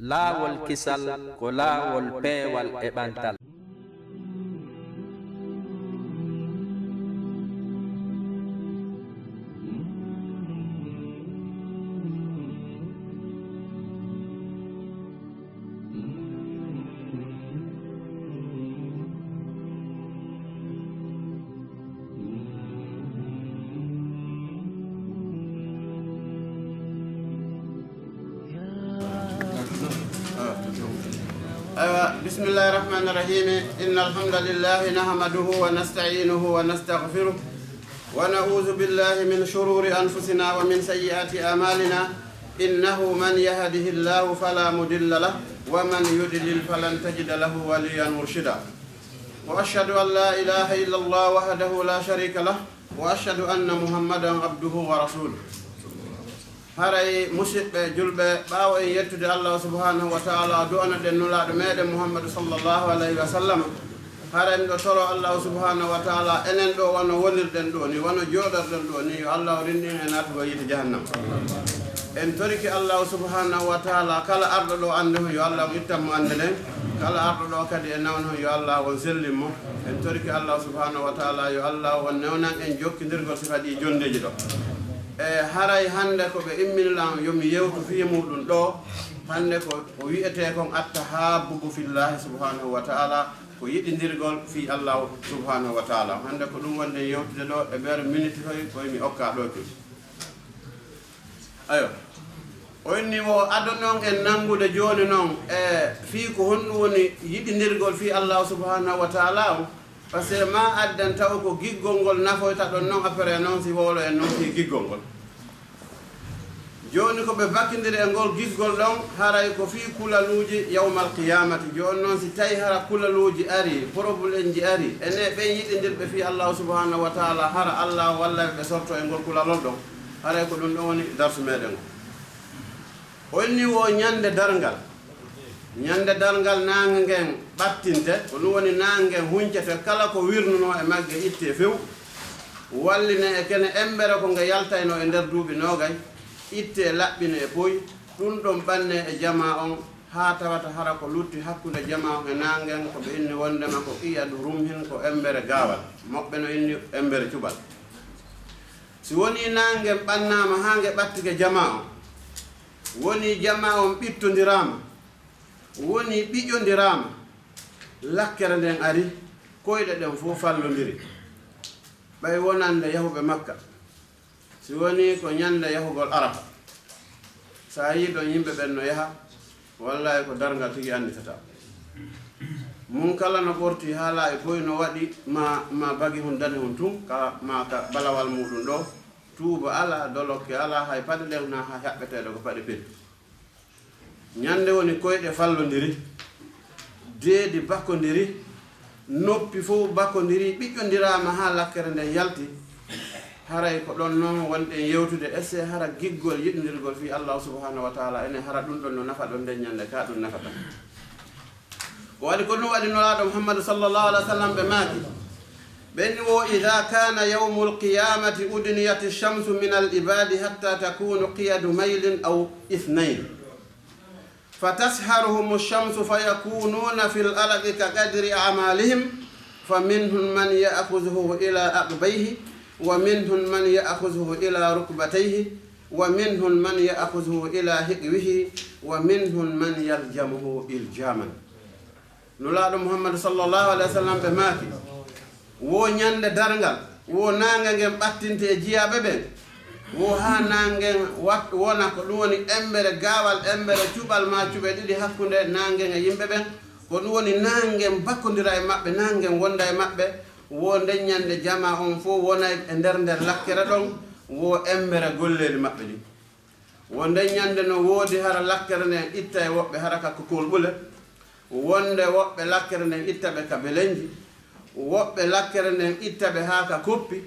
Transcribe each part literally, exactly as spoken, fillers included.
Laawol kisal ko laawol peewal e ɓantal. أيوة. بسم الله الرحمن الرحيم. إن الحمد لله نحمده ونستعينه ونستغفره، ونعوذ بالله من شرور أنفسنا ومن سيئات أعمالنا. إنه من يهده الله فلا مضل له، ومن يضلل فلن تجد له وليا مرشدا. وأشهد أن لا إله إلا الله وحده لا شريك له، وأشهد أن محمدا عبده ورسوله. Haray, musiɓɓe julɓe, ɓaawo en yettude Allahu subhanahu wa ta'ala, du'anoɗen Nulaaɗo meɗen Muhammadu sallallahu alayhi wa sallam, haray miɗo toro Allahu subhanahu wa ta'ala, enen ɗo wano wonirɗen ɗo ni, wano jooɗorɗen ɗo ni, yo Allahu rinɗin en naatugol yiite jahannama. En torike Allahu subhanahu wa ta'ala, kala arɗo ɗo annde hon, yo Allahu ittan mo annde nden. Kala arɗo ɗo kadi e nawne hon, yo Allahu on sellin mo. En torike Allahu subhanahu wa ta'ala, yo Allahu on newnan en jokkindirgol sifa ɗi jondeeji ɗo. E haray hannde ko ɓe immini lan yo mi yewtu fii muɗum ɗo, hannde ko, ko wi'etee kon attahabbubu fillahi subhanahu wa ta'ala, ko yiɗindirgol fii Allahu subhanahu wa ta'ala. Hannde ko ɗum wonɗen yewtude ɗo e nder miniti hoy koy mi okka ɗo ki. Ayo. O inni wo ado non en nanngude jooni non, e fii ko honɗum woni yiɗindirgol fii Allahu subhanahu wa ta'ala on. Parce que ma addan taw ko giggol ngol nafoyta ɗon non, après non si wowlo en non fii giggol ngol. Jooni ko ɓe bakindiri e ngol giggol ɗon, haray ko fii kulaluuji yawmal qiyamati. Jooni non si tawi hara kulaluuji ari, problemeji ari, ene ɓen yiɗindirɓe fii Allahu subhanahu wa ta'ala, hara Allah walla ɓe sorto e ngol kulalol ɗon. Haray ko ɗum ɗon woni darsu meɗen o. O inni wo ñande darngal. Ñande darngal naange ngen ɓattinte, ko ɗum woni naange ngen huncete kala ko wirnunoo e magge ittee few. Walline e kene embere ko nge yaltaynoo e nder duuɓi noogay, ittee laɓɓine e poy, ɗum ɗon ɓannee e jamaa on, haa tawata hara ko lutti hakkunde jamaa on e naange ngen ko ɓe inni wonndema ko qiyadu rumhin, ko embere gaawal, moɓɓe no inni embere cuɓal. Si wonii naange ngen ɓannaama haa nge ɓattike jamaa on, wonii jamaa on ɓittondiraama, wonii ɓiƴondiraama, lakkere nden ari, koyɗe ɗen fow fallondiri. Ɓay wonande yahuɓe Makka, si wonii ko ñande yahugol Arafa, si a yii ɗon yimɓe ɓen no yaha, wallaahi ko darngal tigi annditata. Mun kala no ɓorti haalaa e boy no waɗi ma, ma bagi hun dani hun tun, ka, ma ka balawal muɗum ɗo, tuuba alaa, dolokke alaa, hay paɗe ɗen na hay haɓɓeteeɗo ko paɗe pet. Ñande woni koyɗe fallondiri, deedi bakkondiri, noppi fow bakkondiri, ɓiƴƴondiraama haa lakkere nden yalti. Haray ko ɗon non wonɗen yewtude, ese hara giggol yiɗindirgol fii Allahu subhanahu wa ta'ala, ene hara ɗum ɗon no nafa ɗon nden ñande ka ɗum nafata. Ko waɗi ko ɗum waɗi Nulaaɗo Muhammadu sallallahu alaihi wa sallam ɓe maaki. Ɓen wo, "Idha kana yawmul qiyamati udniyati shamsu min al ibadi hatta takunu qiyadu mailin aw ithnain. Fatasharuhum shamsu fayakununa fil ardi ka qadri a'malihim. Faminhum man ya'khudhuhu ila aqbayhi, wa minhum man ya'khudhuhu ila rukbatayhi, wa minhum man ya'khudhuhu ila hiqwihi, wa minhum man yaljamuhu iljaman." Nulaaɗo Muhammadu sallallahu alaihi wa sallam ɓe maaki, wo ñande darngal, wo naange ngen ɓattinte e jiyaaɓe ɓen, wo haa naange ngen wat-, wona ko ɗum woni embere gaawal, embere cuɓal maa cuɓe ɗiɗi hakkunde naange ngen e yimɓe ɓen, ko ɗum woni naange ngen bakkondira e maɓɓe, naange ngen wonda e maɓɓe, wo nden ñande jamaa on fow wona e nder nder lakkere ɗon, wo embere golleeli maɓɓe ɗin. Wo nden ñande no woodi hara lakkere nden itta e woɓɓe hara ka kokolɓule, wonde woɓɓe lakkere nden itta ɓe ka belenji, woɓɓe lakkere nden itta ɓe haa ka koppi,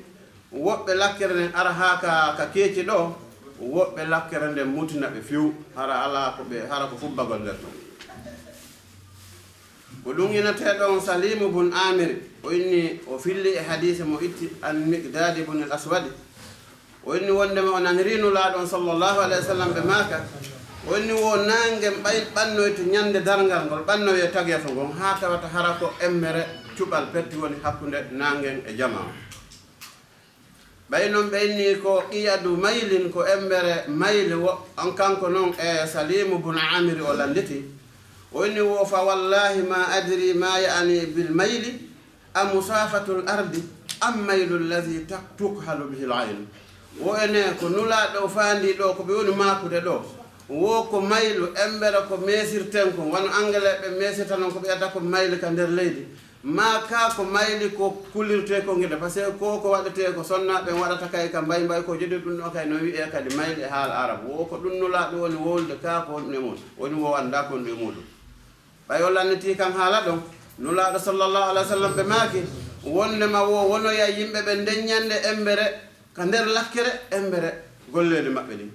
woɓɓe lakkere nden ara haa ka, ka keeci ɗo, woɓɓe lakkere nden mutina ɓe few, hara alaa ko ɓe, hara ko fubbagol nder ton. Ko ɗum inetee ɗon Salimu bun Amir, o inni, o filli e hadiise mo itti an Miqdaadi bun al Aswadi. O inni wondema o naniri Nulaaɗo on sallallahu alaihi wa sallam ɓe maaka, Woni wo naangen ɓay ɓannoyte ñande darngal ngol, ɓannoye tageefo ngon, haa tawata hara ko embere cuɓal petti woni hakkunde naangen e jamaa on. Ɓay non ɓe inni ko qiyadu maylin, ko embere mayli wo, on kanko non e Salimu bun Amiri o lannditi. O inni wo, "Fa wallahi ma adri ma ya'ni bil mayli, a musafatul ardi, am maylu allazi tak-, tukhalu bihil aynu." Wo ene ko Nulaaɗo o faandi ɗo, ko ɓe woni maakude ɗo. Wo ko maylu, embere ko meesirten kon, wano Anglais ɓe meesirta non ko ɓe adda ko mayli ka nder leydi. Ma ka ko mayli ko kulirte ko ngila, parce que ko, ko waɗete ko sonnaaɓe en waɗata kay ka mbay mbay ko jodi ɗum ɗo kay no wi'e kadi mayli e haala Arab. Wo ko ɗum Nulaaɗo woni wowlude ka ko honɗum e muɗum. Woni wo annda ko honɗum e muɗum. Ɓay o lanniti kan haala ɗon, Nulaaɗo sallallahu alaihi wasallam ɓe maaki, wondema wo wonoya yimɓe ɓe nden ñande embere ka nder lakkere, embere golleeli maɓɓe ɗin.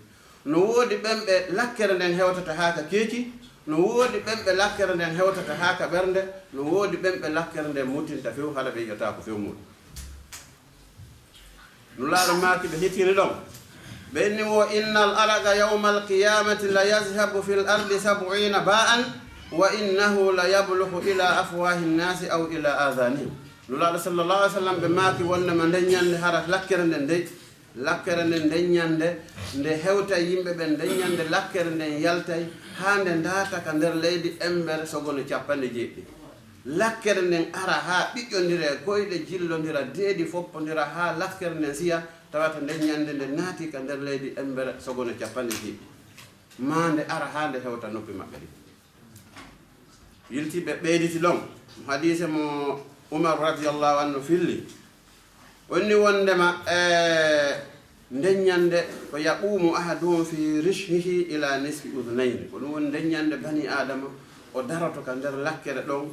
No woodi ɓen ɓe lakkere nden hewtata haa ka keeci, no woodi ɓen ɓe lakkere nden hewtata haa ka ɓernde, no woodi ɓen ɓe lakkere nden mutinta few, hara ɓe yi'ataako few muɗum. Nulaaɗo maaki ɓe hitini ɗon. Ɓe inni wo, "Innal araqa yawmal qiyamati la yazhabu fil ardi sab'ina ba'an, wa innahu la yablughu ila afwahi nnasi aw ila adhanihim." Nulaaɗo sallallahu alaihi wasallam ɓe maaki wondema nden ñande hara lakkere nden dey, lakkere nden nden ñande, nde hewta yimɓe ɓen nden ñande lakkere nden yaltay haa nde ndaata ka nder leydi embere sogono capanɗe jeeɗiɗi. Lakkere nden ara haa ɓiƴƴondira e koyɗe, jillondira, deedi foppondira haa lakkere nden siya, tawata nden ñande nde naati ka nder leydi embere sogono capanɗe jeeɗiɗi. Maa nde ara haa nde hewta noppi maɓɓe ɗin. Yiltiiɓe ɓeyditi ɗon, hadiise mo Umar radiyallahu anhu filli. Onni wondema, e, nden ñande ko yaqumu ahaduhum fi rishhihi ila nisfi udhnayni. Ko ɗum woni nden ñande bani Adama o daroto ka nder lakkere ɗon,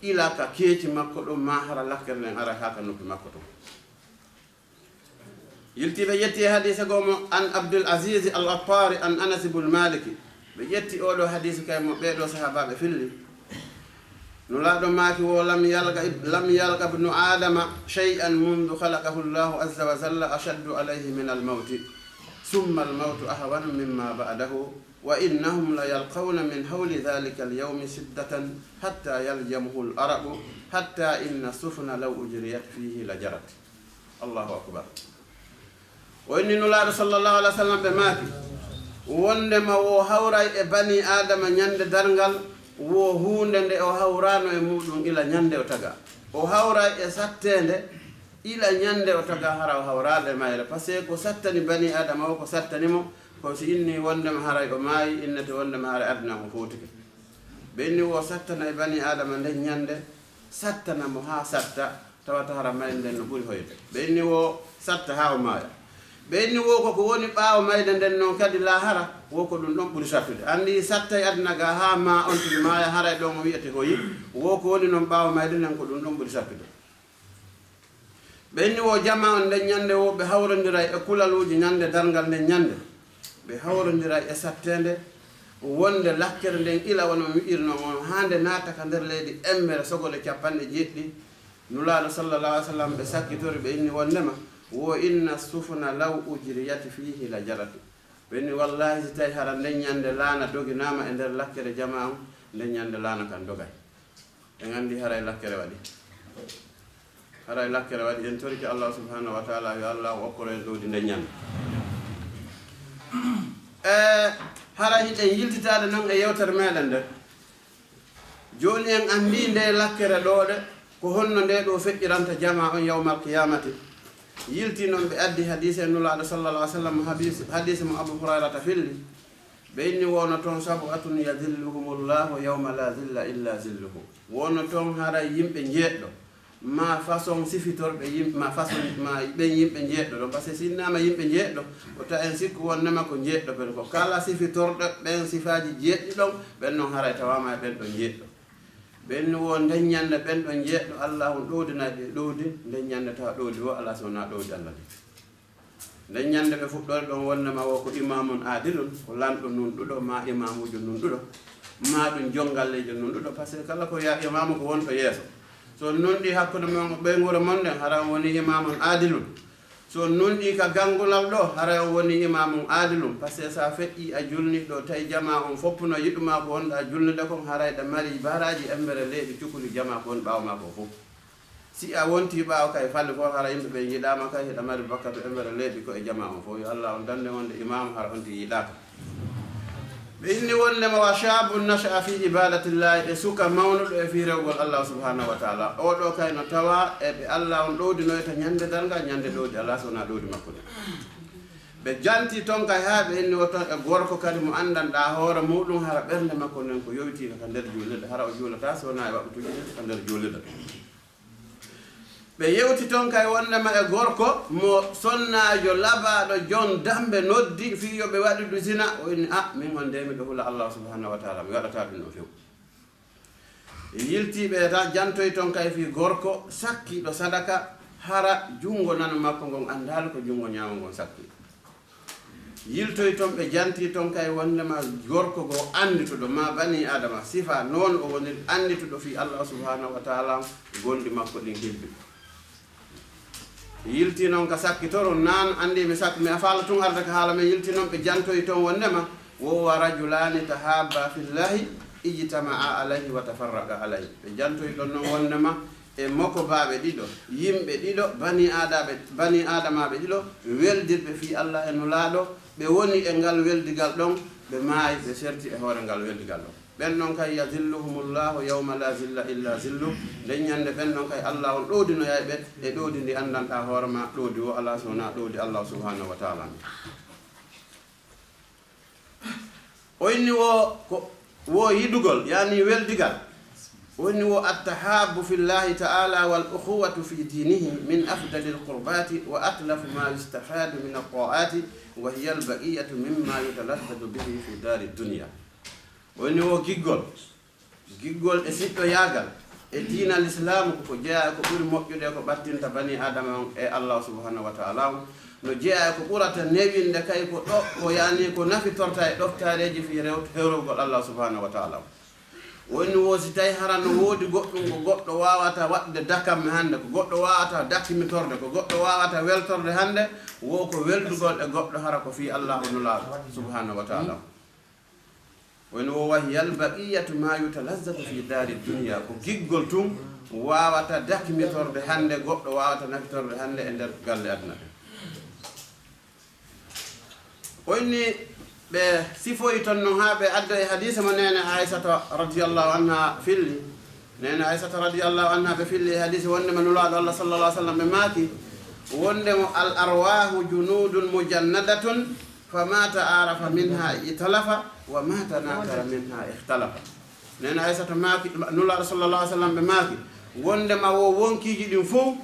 ila ka keeci makko ɗon, ma hara lakkere nden ara haa ka noppi makko ton. Yiltiiɓe yetti e hadiise goo mo an Abdul Aziz Al Attari an Anas ibn Maliki. Ɓe ƴetti oo ɗoo hadiisi kay mo ɓee ɗoo sahaabaaɓe filli. Nulaaɗo maaki wo, "Lam yalqa ib-, lam yalqa ibnu Adama shay'an mundu khalaqahu Allahu azza wa jalla ashaddu alayhi min al-mawti. Summa al-mawtu ahwanu mimma ba'dahu. Wa innahum la yalqawna min hawli dhalika al-yawmi shiddatan hatta yaljamuhu al-araqu, hatta inna as-sufuna law ujriyat fihi la jarat." Allahu akbar. O inni Nulaaɗo sallallahu alaihi wasallam ɓe maaki, wondema wo hawray e bani Adama ñande darngal, wo huunde nde o hawraano e muɗum ila ñande o taga. O hawray e satteende ila ñande o taga, hara o hawraano e mayre. Parce que ko sattani bani Adama o, ko sattani mo, ko si inni wondema haray o maayi, innete wondema haray aduna o footike. Ɓe inni wo sattana e bani Adama nden ñande, sattana mo haa satta, tawata hara mayde nden no ɓuri hoyde. Ɓe inni wo satta haa o maaya. Ɓe inni wo ko ko woni ɓaawo mayde nden non kadi laahara, wo ko ɗum ɗon ɓuri sattude. Anndi sattay aduna ga haa ma on tigi maaya, haray ɗon o wi'ete hoyi, wo ko woni non ɓaawo mayde nden ko ɗum ɗon ɓuri sattude. Ɓe inni wo jamaa on nden ñande wo ɓe hawrondiray e kulaluuji ñande darngal nden ñande. Ɓe hawrondiray e satteende wonde lakkere nden ila wano mi wi'irno on haa nde naata ka nder leydi embere sogole capanɗe jeeɗiɗi. Nulaaɗo sallallahu alaihi wasallam ɓe sakkitori ɓe inni wondema wo inna sufuna law ujriyat fihi la jarat. Ɓe inni wallahi si tawi hara nden ñande laana doginaama e nder lakkere jamaa on, nden ñande laana kan dogay. En anndi haray lakkere waɗi. Haray lakkere waɗi, en torike Allah subhanahu wa ta'ala, yo Allah o okkoro en ɗowdi nden ñande. E, haray hiɗen yiltitaade non e yewtere meɗen nde. Jooni en anndi nde lakkere ɗo ɗe, ko honno nde ɗo feƴƴiranta jamaa on yawmal qiyamati. Yilti non ɓe addi hadiise Nulaaɗo sallallahu alaihi wasallam, hadiis, hadiise mo Abu Hurayrata filli. Ɓe inni wono toon sab'atun yadhilluhumullahu yawma la dhilla illa dhilluhu. Wono toon haray yimɓe njeeɗɗo. Ma façon sifitorɓe yim-, ma façon, ma ɓen yimɓe njeeɗɗo ɗon. Parce que si innama yimɓe njeeɗɗo, ko ta en sikku wonnama ko njeeɗɗo ɓen ko. Kala sifitorɗo ɓen sifaaji jeeɗɗi ɗon, ɓen non haray tawama e ɓen ɗon njeeɗɗo. Ɓen ni wo nden ñande ɓen ɗon njeeɗɗo, Allah on ɗowdinay ɓe ɗowdi, nden ñande tawa ɗowdi wo alaa so wonaa ɗowdi Allah ndi. Nden ñande ɓe fuɗɗori ɗon wonnema wo ko imaamun aadilun, ko lanɗo nunɗuɗo, ma imaamujo nunɗuɗo, ma ɗum jongalleejo nunɗuɗo, parce que kala ko wi'a imaamu ko wonɗo yeeso. So nunɗi hakkunde mon, ɓeynguure mon nden, hara on woni imaamun aadilun. So on nunɗii ka gangulal ɗoo, haray on wonii imaamum aadilum. Parce que so a feƴƴii a julnii ɗoo, tawi jamaa on fow no yiɗu maa ko wonɗaa julnude kon, haray ɗa mari baraaji embere leeɓi cukuli jamaa ko woni ɓaawo maa ko fow. Si a wontii ɓaawo kay fali fow, hara yimɓe ɓen yiɗaama kay, hiɗa mari bakkatu embere leeɓi ko e jamaa on fow. Yo Allah on dande wonde imaamu, hara on tigi yiɗaaka. Ɓe inni wondema wa shaabun nasha'a fi ibadatillahi, e suka mawnuɗo e fii rewgol Allah subhanahu wa ta'ala. Oo ɗoo kay no tawaa e ɓe Allah on ɗowdinoyta ñande darngal, ñande ɗowdi Allah, so wonaa ɗowdi makko ndin. Ɓe jantii ton kay haa ɓe inni wo ton e gorko kadi mo anndanɗaa hoore muuɗum, hara ɓernde makko nden ko yowitiika ka nder juulirde, hara o juulataa so wonaa e waɓɓituuji ɗiɗi ka nder juulirde. Ɓe yewti ton kay wondema e gorko mo sonnaajo labaaɗo jon dambe noddi fii yo ɓe waɗidu zina. O inni, "A, min on de miɗo hula Allah subhanahu wa ta'ala, mi waɗataa ɗum ɗoo few." Yiltii ɓe ta jantoyi ton kay fii gorko sakkiiɗo sadaka, hara junngo nano makko ngon anndaali ko junngo ñaamo ngon sakki. Yiltoyi ton, ɓe jantii ton kay wondema gorko goo anndituɗo, maa banii Aadama, sifa non o woniri anndituɗo fii Allah subhanahu wa ta'ala, gonɗi makko ɗin hilbi. Yiltii non ka sakkitoro, nan anndi mi sakki, mi a faala tun arde ka haala men. Yiltii non, ɓe jantoyi ton wondema, wo wa rajulaani tahaabba fillahi ijtama'a alayhi wa tafarraqa alayhi. Ɓe jantoyi ɗon non wondema, e mokobaaɓe ɗiɗo, yimɓe ɗiɗo, banii aadaɓe, banii aadamaaɓe ɗiɗo, weldirɓe fii Allah e Nulaaɗo, ɓe woni e ngal weldigal ɗon, ɓe maayi, ɓe serti e hoore ngal weldigal ɗon. Ɓen ɗon kay, yazilluhumullahu yawma la zilla illa zillu. Nden ñande ɓen ɗon kay, Allah on ɗowdinoyay ɓe e ɗowdi ndi anndanɗaa hoore maa, ɗowdi wo alaa so wonaa ɗowdi Allah subhanahu wa ta'ala. O inni wo ko wo yiɗugol, yani weldigal. O inni wo attahabbu fillahi ta'ala wal ukhuwatu fi dinihi min afdalil qurbati wa atlafu ma yustafadu min at-ta'ati wa hiya al-baqiyatu mimma yutalazzadu bihi fi dari dunya. O inni wo giggol, giggol e siɗɗoyaagal e diina lislaamu ko ko jeyaa e ko ɓuri moƴƴude ko ɓattinta banii Aadama on e Allah subhanahu wa ta'ala on. No jeyaa e ko ɓurata newinde kay ko ɗo, ko yani ko nafitorta e ɗoftareeji fii rew-, hewrogol Allah subhanahu wa ta'ala on. Woni wo si tawi hara no woodi goɗɗum ko goɗɗo waawata waɗde dakamme hannde, ko goɗɗo waawata dakkimitorde, ko goɗɗo waawata weltorde hannde, wo ko weldugol e goɗɗo hara ko fii Allah o Nulaaɗo subhanahu wa ta'ala on. Woni wo wahi yal baqiyatu ma yutalazzatu fi dari dunya, ko giggol tun waawata dakmitorde hannde, goɗɗo waawata nafitorde hannde e nder galle aduna ɗen. O inni ɓe sifoyi ton non haa ɓe adda e hadiisa mo neene Aysata radiyallahu anha filli. Neene Aysata radiyallahu anha ɓe filli e hadiisi wondema Nulaaɗo Allah sallallahu alaihi wasallam ɓe maaki wondemo al arwahu junudun mujannadatun, fama ta'arafa minha i'talafa, wa ma tanakara minha ikhtalafa. Neene Aysata maaki, Nulaaɗo sallallahu alaihi wasallam ɓe maaki wondema wo wonkiiji ɗin fow,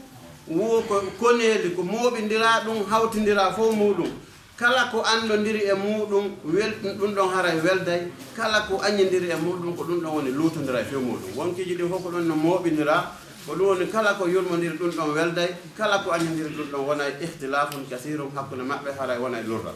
wo ko koneeli, ko mooɓindiraa ɗum, hawtindiraa fow muuɗum. Kala ko anndondiri e muuɗum, wel-, ɗum ɗon haray welday. Kala ko aññindiri e muuɗum, ko ɗum ɗon woni luutondiray few muuɗum. Wonkiiji ɗin fof ko ɗum no mooɓindiraa. Ko ɗum woni kala ko yurmondiri ɗum ɗon welday. Kala ko aññindiri ɗum ɗon wonay ikhtilafun kasiirun hakkunde maɓɓe, haray wonay lurral.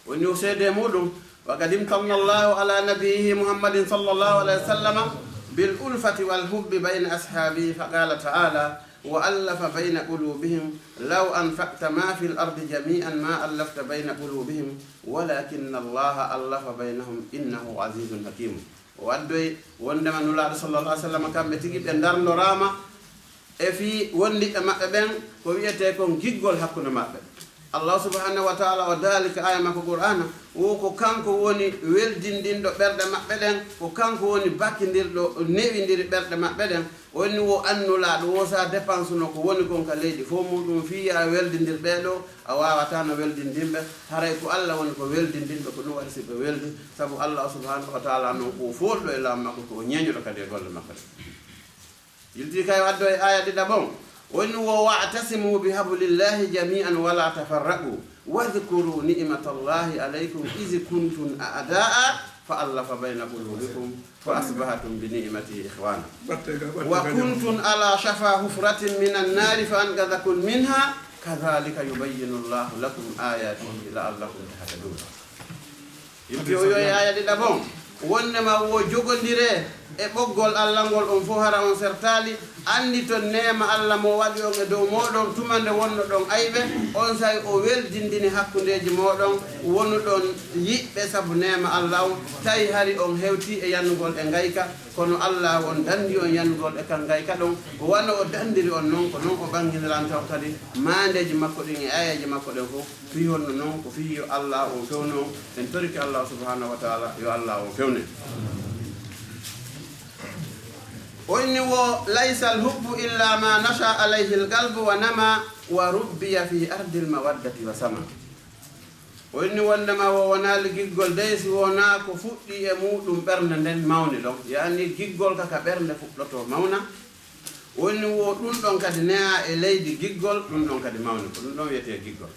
Woni o seede muuɗum, wa qad imtanna Allahu ala nabiyyihi Muhammadin sallallahu alayhi wa sallama bil ulfati wal hubbi bayna ashaabihi, fa qala ta'ala, wa allafa bayna qulubihim, law anfaqta ma fil ardi jami'an ma allafta bayna qulubihim, walakinna Allaha allafa baynahum, innahu azizun hakim. O addoyi wondema Nulaaɗo sallallahu alaihi wa sallam kamɓe tigi ɓe darndoraama e fii wondiɓɓe maɓɓe ɓen ko wi'etee kon giggol hakkunde maɓɓe. Allah subhanahu wa ta'ala o daali ka aaya makko Qur'aana, wo ko kanko woni weldindinɗo ɓerɗe maɓɓe ɗen, ko kanko woni bakkindirɗo newindiri ɓerɗe maɓɓe ɗen. Woni wo an Nulaaɗo wo sa dépense no ko woni kon ka leydi fow muuɗum fii ya weldindir ɓee ɗoo, a waawataa no weldindinɓe. Haray ko Allah woni ko weldindinɗo, ko ɗum waɗi si ɓe weldi, sabu Allah subhanahu wa ta'ala non ko o fooluɗo e laamu makko, ko o ñeeñuɗo kadi e golle makko ɗen. Yilti kay o addo e aaya ɗiɗaɓo on. Woni wo, "Wa'tasimu bi hablillahi jami'an wa la tafarraqu. Wadhkuru ni'matallahi alaykum idh kuntum a'da'a fa allafa bayna qulubikum fa asbahtum bi ni'matihi ikhwana. Wa kuntum ala shafa hufratin minan nari fa anqadhakum minha. Kadhalika yubayyinu Allahu lakum ayatihi la'allakum tahtadun." Yimɓe o yo e aaya ɗiɗaɓo on. Wonndema wo jogondiree e ɓoggol Alla ngol, on fof hara on sertaali. Annditon neema Alla mo waɗi on e dow mooɗon, tuma nde wonnoɗon ayɓe, on say o weldindini hakkundeeji mooɗon, wonuɗon yiɓɓe sabu neema Alla on, tawi hari on hewtii e yannugol e ngayka, kono Alla on danndi on yannugol e kan ngayka ɗon, wano o danndiri on non, ko non o ɓannginiranta on kadi maandeeji makko ɗin e aayeeje makko ɗen fof. Fii honno non? Ko fii yo Alla on fewnu on. En torike Alla subhanahu wa taala yo Alla on fewnu en. O inni wo: "Laysa al-hubbu illa ma nasha alayhi al-qalbu wa nama wa rubbiya fi ardil mawaddati wa sama." O inni wonndema wo wonaali giggol dey si wonaa ko fuɗɗii e muuɗum ɓernde nden mawni ɗon. Yaani giggol ka, ka ɓernde fuɗɗotoo mawna. O inni wo ɗum ɗon kadi ne'aa e leydi giggol, ɗum ɗon kadi mawni. Ko ɗum ɗon wiyetee giggol.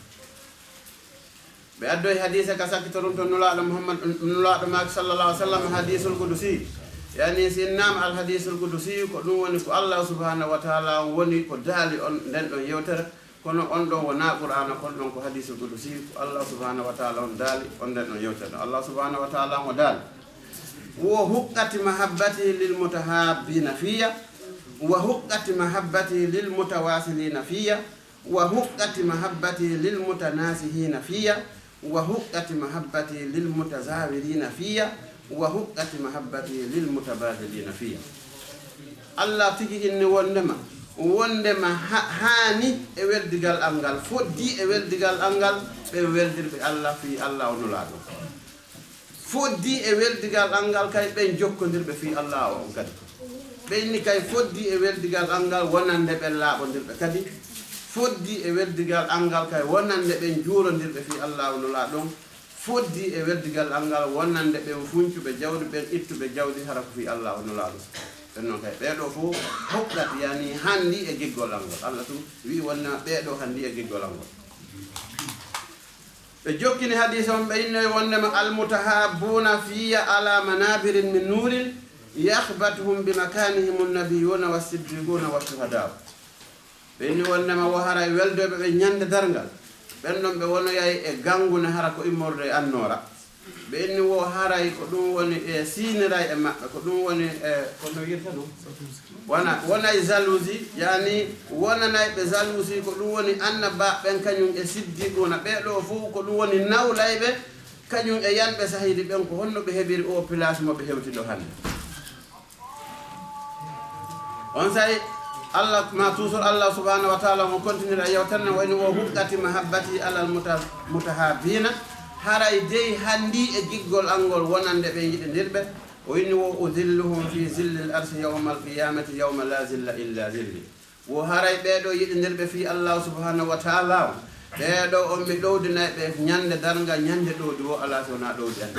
Ɓe addoyi hadiise ka sakkitorun to Nulaaɗo Muhammad, Nulaaɗo maaki sallallahu alaihi wasallam, hadiisul qudusi. Yaani si innaama al hadiisul qudusi, ko ɗum woni ko Alla subhanahu wa taala on woni ko daali on nden ɗon yewtere, kono on ɗon wonaa Qur'aana, kon ɗon ko hadiisul qudusi, ko Alla subhanahu wa taala on daali on nden ɗon yewtere. Alla subhanahu wa taala on o daali: "Wa huqqati mahabbati lil mutahabbina fiyya, wa huqqati mahabbati lil mutawasilina fiyya, wa huqqati mahabbati lil mutanasihina fiyya, wa huqqati mahabbati lil mutazawirina fiyya, wa huqqati mahabbati lil mutabadilina fiyya." Alla tigi inni wonndema, wonndema ha-, haani e weldigal an ngal, foddii e weldigal an ngal ɓen weldirɓe Alla fii Alla o Nulaaɗo. Foddii e weldigal an ngal kay ɓen jokkondirɓe fii Alla o on kadi. Ɓe inni kay foddii e weldigal an ngal wonande ɓen laaɓondirɓe kadi. Foddii e weldigal an ngal kay wonande ɓen juulondirɓe fii Alla o Nulaaɗo on. Foddii e weldigal an ngal wonande ɓen funcuɓe jawdi, ɓen ittuɓe jawdi hara ko fii Alla o Nulaaɗo. Ɓen non kay ɓee ɗoo fof huqqat, yaani hanndii e giggol an ngol. Alla tun wi'i wonndema ɓee ɗoo hanndii e giggol an ngol. Ɓe jokkini hadiise on, ɓe innoyi wonndema: "Al mutahabbuna fiyya ala manabirin min nurin, yakhbatuhum bi makanihim an-nabiyyuna was-siddiquna wash-shuhada'u." Ɓe inni wonndema wo haray weldoyɓe ɓe ñande darngal, ɓen ɗon ɓe wonoyay e ganngune hara ko immorde e annoora. Ɓe inni wo haray ko ɗum woni e siiniray e maɓɓe, ko ɗum woni e, ko no wirta non? Wona, wonay jalousie, yaani wonanay ɓe jalousie, ko ɗum woni annabaaɓe ɓen kañum e siddiquuna, ɓee ɗoo fof ko ɗum woni nawlayɓe kañum e yanɓe sahidi ɓen, ko honno ɓe heɓiri oo place mo ɓe hewti ɗoo hannde. On say, Allah, ma toujours Allah subhanahu wa taala on continue a yewtere nden, wayno wo huqqati mahabbati alal muta-, mutahabbina, haray dey hanndii e giggol an ngol wonande ɓe yiɗindirɓe. O inni wo: "Udhilluhum fi zillil arshi yawmal qiyamati yawma la zilla illa zilli." Wo haray ɓee ɗoo yiɗindirɓe fii Allah subhanahu wa taala on, ɓee ɗoo on mi ɗowdinay ɓe ñande darnga, ñande ɗowdi wo alaa si wonaa ɗowdi an.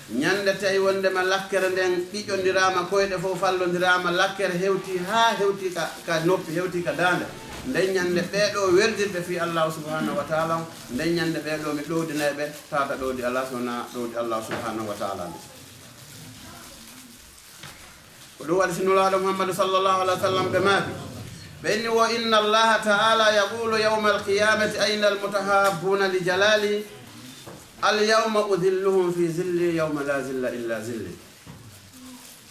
Ñande tawi wonndema lakkere nden ɗiƴondiraama, koyɗe fof fallondiraama, lakkere hewti haa hewti ka, ka noppi, hewti ka daande. Nden ñande ɓee ɗoo weldirɓe fii Allah subhanahu wa taala on, nden ñande ɓee ɗoo mi ɗowdinay ɓe, tawata ɗowdi alaa si wonaa ɗowdi Allah subhanahu wa taala on. Ko ɗum waɗi si Nulaaɗo Muhammadu sallallahu alaihi wa sallam ɓe maaki, ɓe inni wo: "Inna Allaha ta'ala yaqulu yawmal qiyamati ayna al-mutahabbuna li jalali, al yawma udhilluhum fi zilli yawma la zilla illa zilli."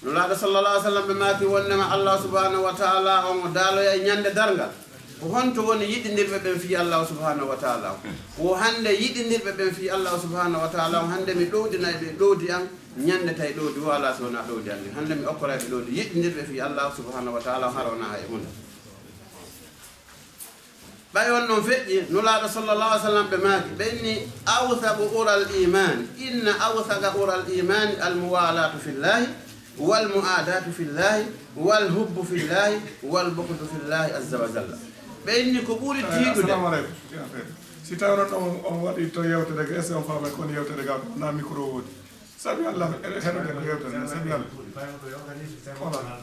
Nulaaɗo sallallahu alaihi wa sallam ɓe maaki wonndema Allah subhanahu wa taala on o daaloyay ñande darngal. Ko honto woni yiɗindirɓe ɓen fii Allah subhanahu wa taala on? Wo hannde yiɗindirɓe ɓen fii Allah subhanahu wa taala on, hannde mi ɗowdinay ɓe ɗowdi an, ñande tawi ɗowdi wo alaa si wonaa ɗowdi an. Hannde mi okkoray ɓe ɗowdi yiɗindirɓe fii Allah subhanahu wa taala on, hara wonaa hay e huunde. Ɓay on ɗon feƴƴi, Nulaaɗo sallallahu alaihi wa sallam ɓe maaki, ɓe inni: "Awthaqu ural iman, inna awthaqa ural imani al muwalatu fillahi, wal mu'adatu fillahi, wal hubbu fillahi, wal bughdu fillahi azza wa jalla." Ɓe inni ko ɓuri tiiɗude. Assalamu alaikum. Si tawi non on, on waɗi to yewtere ga, est-ce que on faamay kon yewtere ga na micro woni? Sabi Allah, eɗen heɗoɗen ko yewtere nde, sabi Allah. Voilà.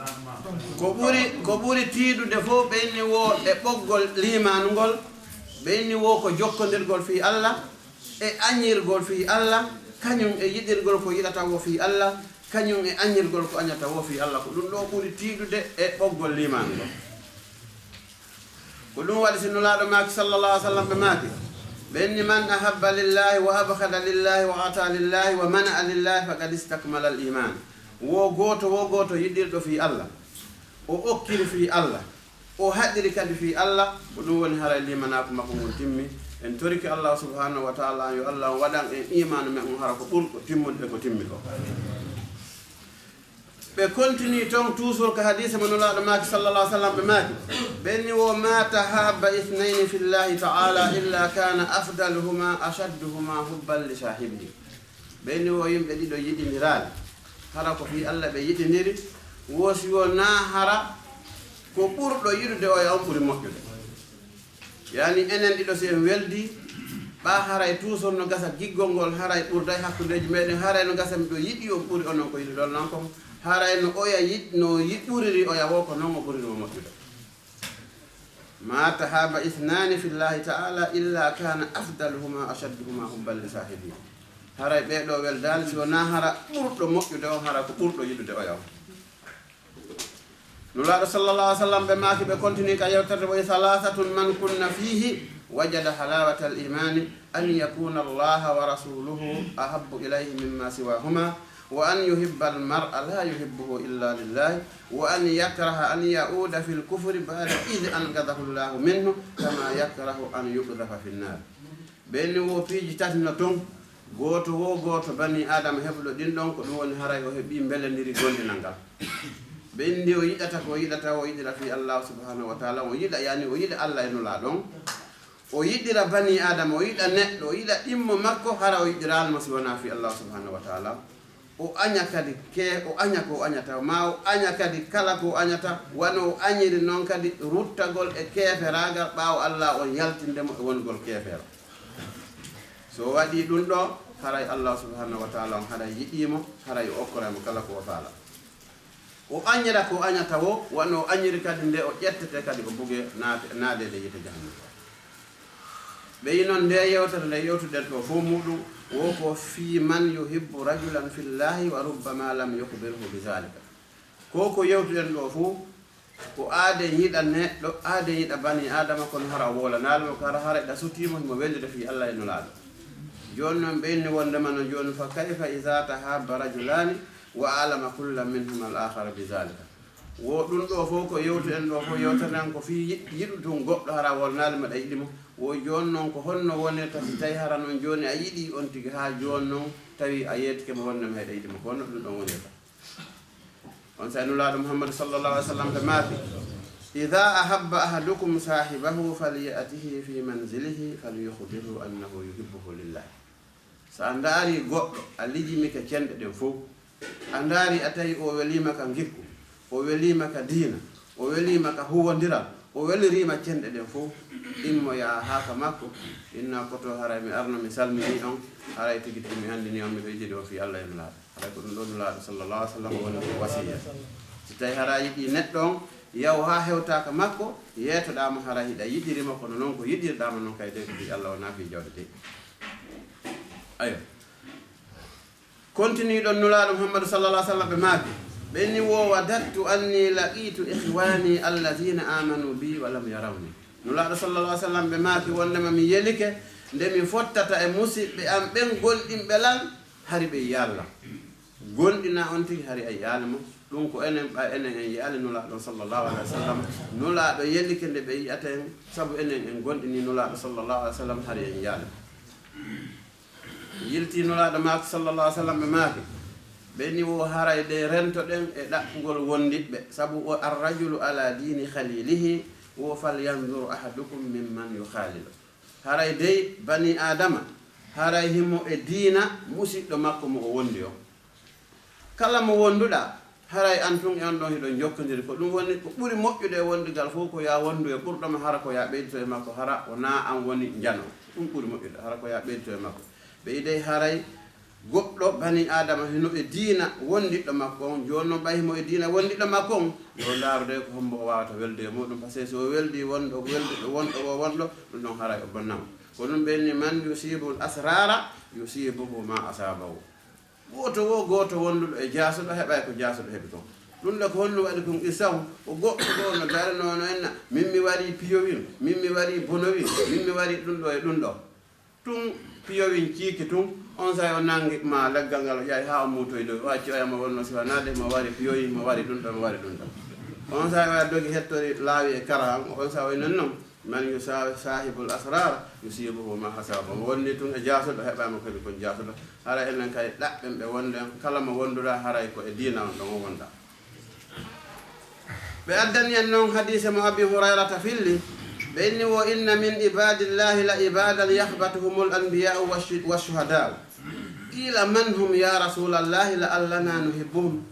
Donc, ko ɓuri, ko ɓuri tiiɗude fof, ɓe inni wo e ɓoggol liimaanu ngol, ɓe inni wo ko jokkondirgol fii Allah, e añirgol fii Allah, kañum e yiɗirgol ko yiɗata wo fii Allah, kañum e añirgol ko añata wo fii Allah. Ko ɗum ɗo ɓuri tiiɗude e ɓoggol liimaanu ngol. Ko ɗum waɗi si Nulaaɗo maaki, sallallahu alaihi wa sallam, ɓe maaki, Ɓen ni, "Man ahabba lillahi wa abghada lillahi wa ata lillahi wa mana'a lillahi faqad istakmala al-iman." Wo gooto, wo gooto yiɗirɗo fii Allah, o okkiri fii Allah, o haɗiri kadi fii Allah, ko ɗum woni haray liimanaaku makko ngun timmi. En torike Allah subhanahu wa ta'ala, yo Allah on waɗan en iimaanu men on hara ko ɓurɗo timmude e ko timmi ko. Ɓe continue ton toujours ka hadiise mo Nulaaɗo maaki sallallahu alaihi wasallam, ɓe maaki, ɓen ni wo, "Ma tahabba ithnayni fillahi ta'ala illa kana afdaluhuma ashadduhuma hubban li sahibihi." Ɓen ni wo yimɓe ɗiɗo yiɗindiraali, hara ko fii Allah ɓe yiɗindiri, wo si wonaa hara ko ɓurɗo yiɗude oya on ɓuri moƴƴude. Yani enen ɗiɗo si en weldi, ɓaa haray toujours no gasa giggol ngol haray ɓurday hakkundeeji meɗen, haray no gasa miɗo yiɗi on ɓuri onon ko yiɗuɗon lan kon, haray no oya yiɗ-, no yiɗ-, ɓuriri oya wo ko non o ɓuriri mo moƴƴude. "Ma tahaba ithnani fillahi ta'ala illa kana afdaluhuma ashadduhuma hubban li sahibihi." Haray ɓee ɗoo weldaali si wonaa hara ɓurɗo moƴƴude on, hara ko ɓurɗo yiɗude oya on. Nulaaɗo sallallahu alaihi wasallam ɓe maaki, ɓe continue ka yewtere, wo, "Thalathatun man kunna fihi wajada halawatal imani, an yakuna Allaha wa rasuluhu ahabbu ilayhi mimma siwahuma, wa an yuhibba al-mar'a la yuhibbuhu illa lillahi, wa an yakraha an ya'uda fil kufri ba'da idh anqadhahu Allahu minhu, kama yakrahu an yuqdhafa fin nar." Ɓen ni wo piiji tati no ton, gooto wo gooto bani Aadama heɓuɗo ɗin ɗon, ko ɗum woni haray o heɓi mbelendiri gondinal ngal. Ɓen ni o yiɗata ko o yiɗata, o yiɗira fii Allah subhanahu wa ta'ala, o yiɗa, yani o yiɗa Allah e Nulaaɗo on. O yiɗira bani Aadama, o yiɗa neɗɗo, o yiɗa ɗimmo makko, hara o yiɗiraali mo si wonaa fii Allah subhanahu wa ta'ala. O aña kadi ke-, o aña ko o añata, ma o aña kadi kala ko o añata, wano o añiri non kadi ruttagol e keeferaagal ɓaawo Allah on yaltinde mo e wongol keefeero. So o waɗii ɗum ɗo, haray Allah subhanahu wa ta'ala on haray yiɗii mo, haray o okkoray mo kala ko o faala. O añira ko o añata wo, wano o añiri kadi nde o ƴettete kadi o buge naate-, naadeede yiite jahannama. Ɓe yi non nde yewtere nde yewtuɗen ɗo fof muɗum, wo ko fii man yuhibbu rajulan fillahi wa rubbama lam yukhbirhu bi zalika. Ko ko yewtuɗen ɗo fof, ko aaden yiɗa neɗɗo, aaden yiɗa bani Aadama, kono hara o wowlanaali mo, hara, hara eɗa sutii mo, himo welida fii Allah e Nulaaɗo. Jooni non ɓe inni wondema no jooni, fa kayfa iza tahabba rajulani wa alama kullan minhuma al-akhara bi zalika. Wo ɗum ɗo fof ko yewtuɗen ɗo fof, yewtere nden ko fii yiɗ-, yiɗude tun goɗɗo hara a wowlanaali mo, aɗa yiɗi mo. Wo jooni non ko honno wonirta si tawi hara non jooni a yiɗi on tigi haa jooni non tawi a yeetike mo wondema hiɗa yiɗi mo, ko honno ɗum ɗon wonirta? On saa'i Nulaaɗo Muhammadu sallallahu alaihi wasallam ɓe maaki, "Idha ahabba ahadukum sahibahu falyatihi fi manzilihi falyukhbirhu annahu yuhibbuhu lillah." So a ndaari goɗɗo, a lijimike cenɗe ɗen fof, a ndaari a tawi o weliima ka ngikku, o weliima ka diina, o weliima ka huwondiral, o weliriima cenɗe ɗen fof, immo yaha haa ka makko, inna koto haray mi arno mi salminii on, haray tigi tigi mi anndinii on miɗo yiɗiri on fii Allah e Nulaaɗo. Haray ko ɗum ɗo Nulaaɗo sallallahu alaihi wasallam woni ko wasiya. Si tawi hara a yiɗii neɗɗo on, yahu haa hewtaa ka makko, yeetoɗaa mo hara hiɗa yiɗiri mo, kono non ko yiɗirɗaa mo non kay de ko fii Allah wonaa fii jawde de. Ayo. Continue ɗon Nulaaɗo Muhammadu sallallahu alaihi wasallam ɓe maaki. Ɓe ni wo, "Wadattu anni laqitu ikhwani alladhina amanu bi wa lam yarawni." Nulaaɗo sallallahu alaihi wasallam ɓe maaki wondema mi yelike nde mi fottata e musiɓɓe am ɓen gonɗinɓe lan hari ɓe yiyaali lan. Gonɗina on tigi hari a yiyaali mo. Ɗum ko enen ɓay enen en yiyaali Nulaaɗo sallallahu alaihi wasallam. Nulaaɗo yelike nde ɓe yi'ata en sabu enen en gonɗini Nulaaɗo sallallahu alaihi wasallam hari en yiyaali mo. Yilti Nulaaɗo maako sallallahu alaihi wasallam ɓe maaki, ɓe ni wo haray de rentoɗen e ɗaɓɓugol wondiɓɓe, sabu o arrajulu ala dini khalilihi, wo falyanzur ahadukum mimman yukhalilu. Haray dey bani Aadama, haray himo e diina musiɗɗo makko mo o wondi on. Kala mo wonduɗaa, haray an tun e on ɗon hiɗon jokkondiri. Ko ɗum woni ko ɓuri moƴƴude e wondigal fof, ko yaa wondu e ɓurɗo ma, hara ko yaa ɓeydito e makko, hara wonaa an woni njano. Ɗum ɓuri moƴƴude, hara ko yaa ɓeydito e makko. Ɓeydey haray goɗɗo bani Aadama hino e diina wondiɗɗo makko on, jooni non ɓay himo e diina wondiɗɗo makko on, yo ndaaru dey ko hombo o waawata welde e muɗum, parce que si o weldi wonɗo, welduɗo wonɗo o wonɗo, ɗum ɗon haray o bonnama. Ko ɗum ɓe inni, "Man yusibul asrara yusibuhu ma asabahu." Gooto wo gooto wonduɗo e jaasuɗo heɓay ko jaasuɗo heɓi kon. Ɗum ɗo ko honno waɗi kon? Isaw ko goɗɗo goo no daranoo no enna, "Min mi warii piyowin, min mi warii bonowin, min mi warii ɗum ɗo e ɗum ɗo." Tun piyowi ciiki tun, on saa'i o nangi ma leggal ngal, o ƴawi haa o muutoyi dow, o acci oya mo wonno siwanaade, mo wari piyowi, mo wari ɗun ɗon, mo wari ɗun ɗon. On saa'i oya dogi hettori laawi e kara han, on saa'i o non non, man yu sa-, saahibul asrar, yusibuhu ma hasaba. Mo wonni tun e jaasuɗo, heɓa mo kadi kon jaasuɗo. Hara enen kay ɗaɓɓen ɓe wonden, kala mo wonduɗa haray ko e diina on ɗon o wonda. Ɓe addani en non hadiise mo Abi Hurayrata filli, ɓe inni wo, inna min ibadillahi la ibadan yahbatuhumul anbiya'u washu-, washuhada'u. Qila man hum ya rasulallahi la'allana nuhibbuhum.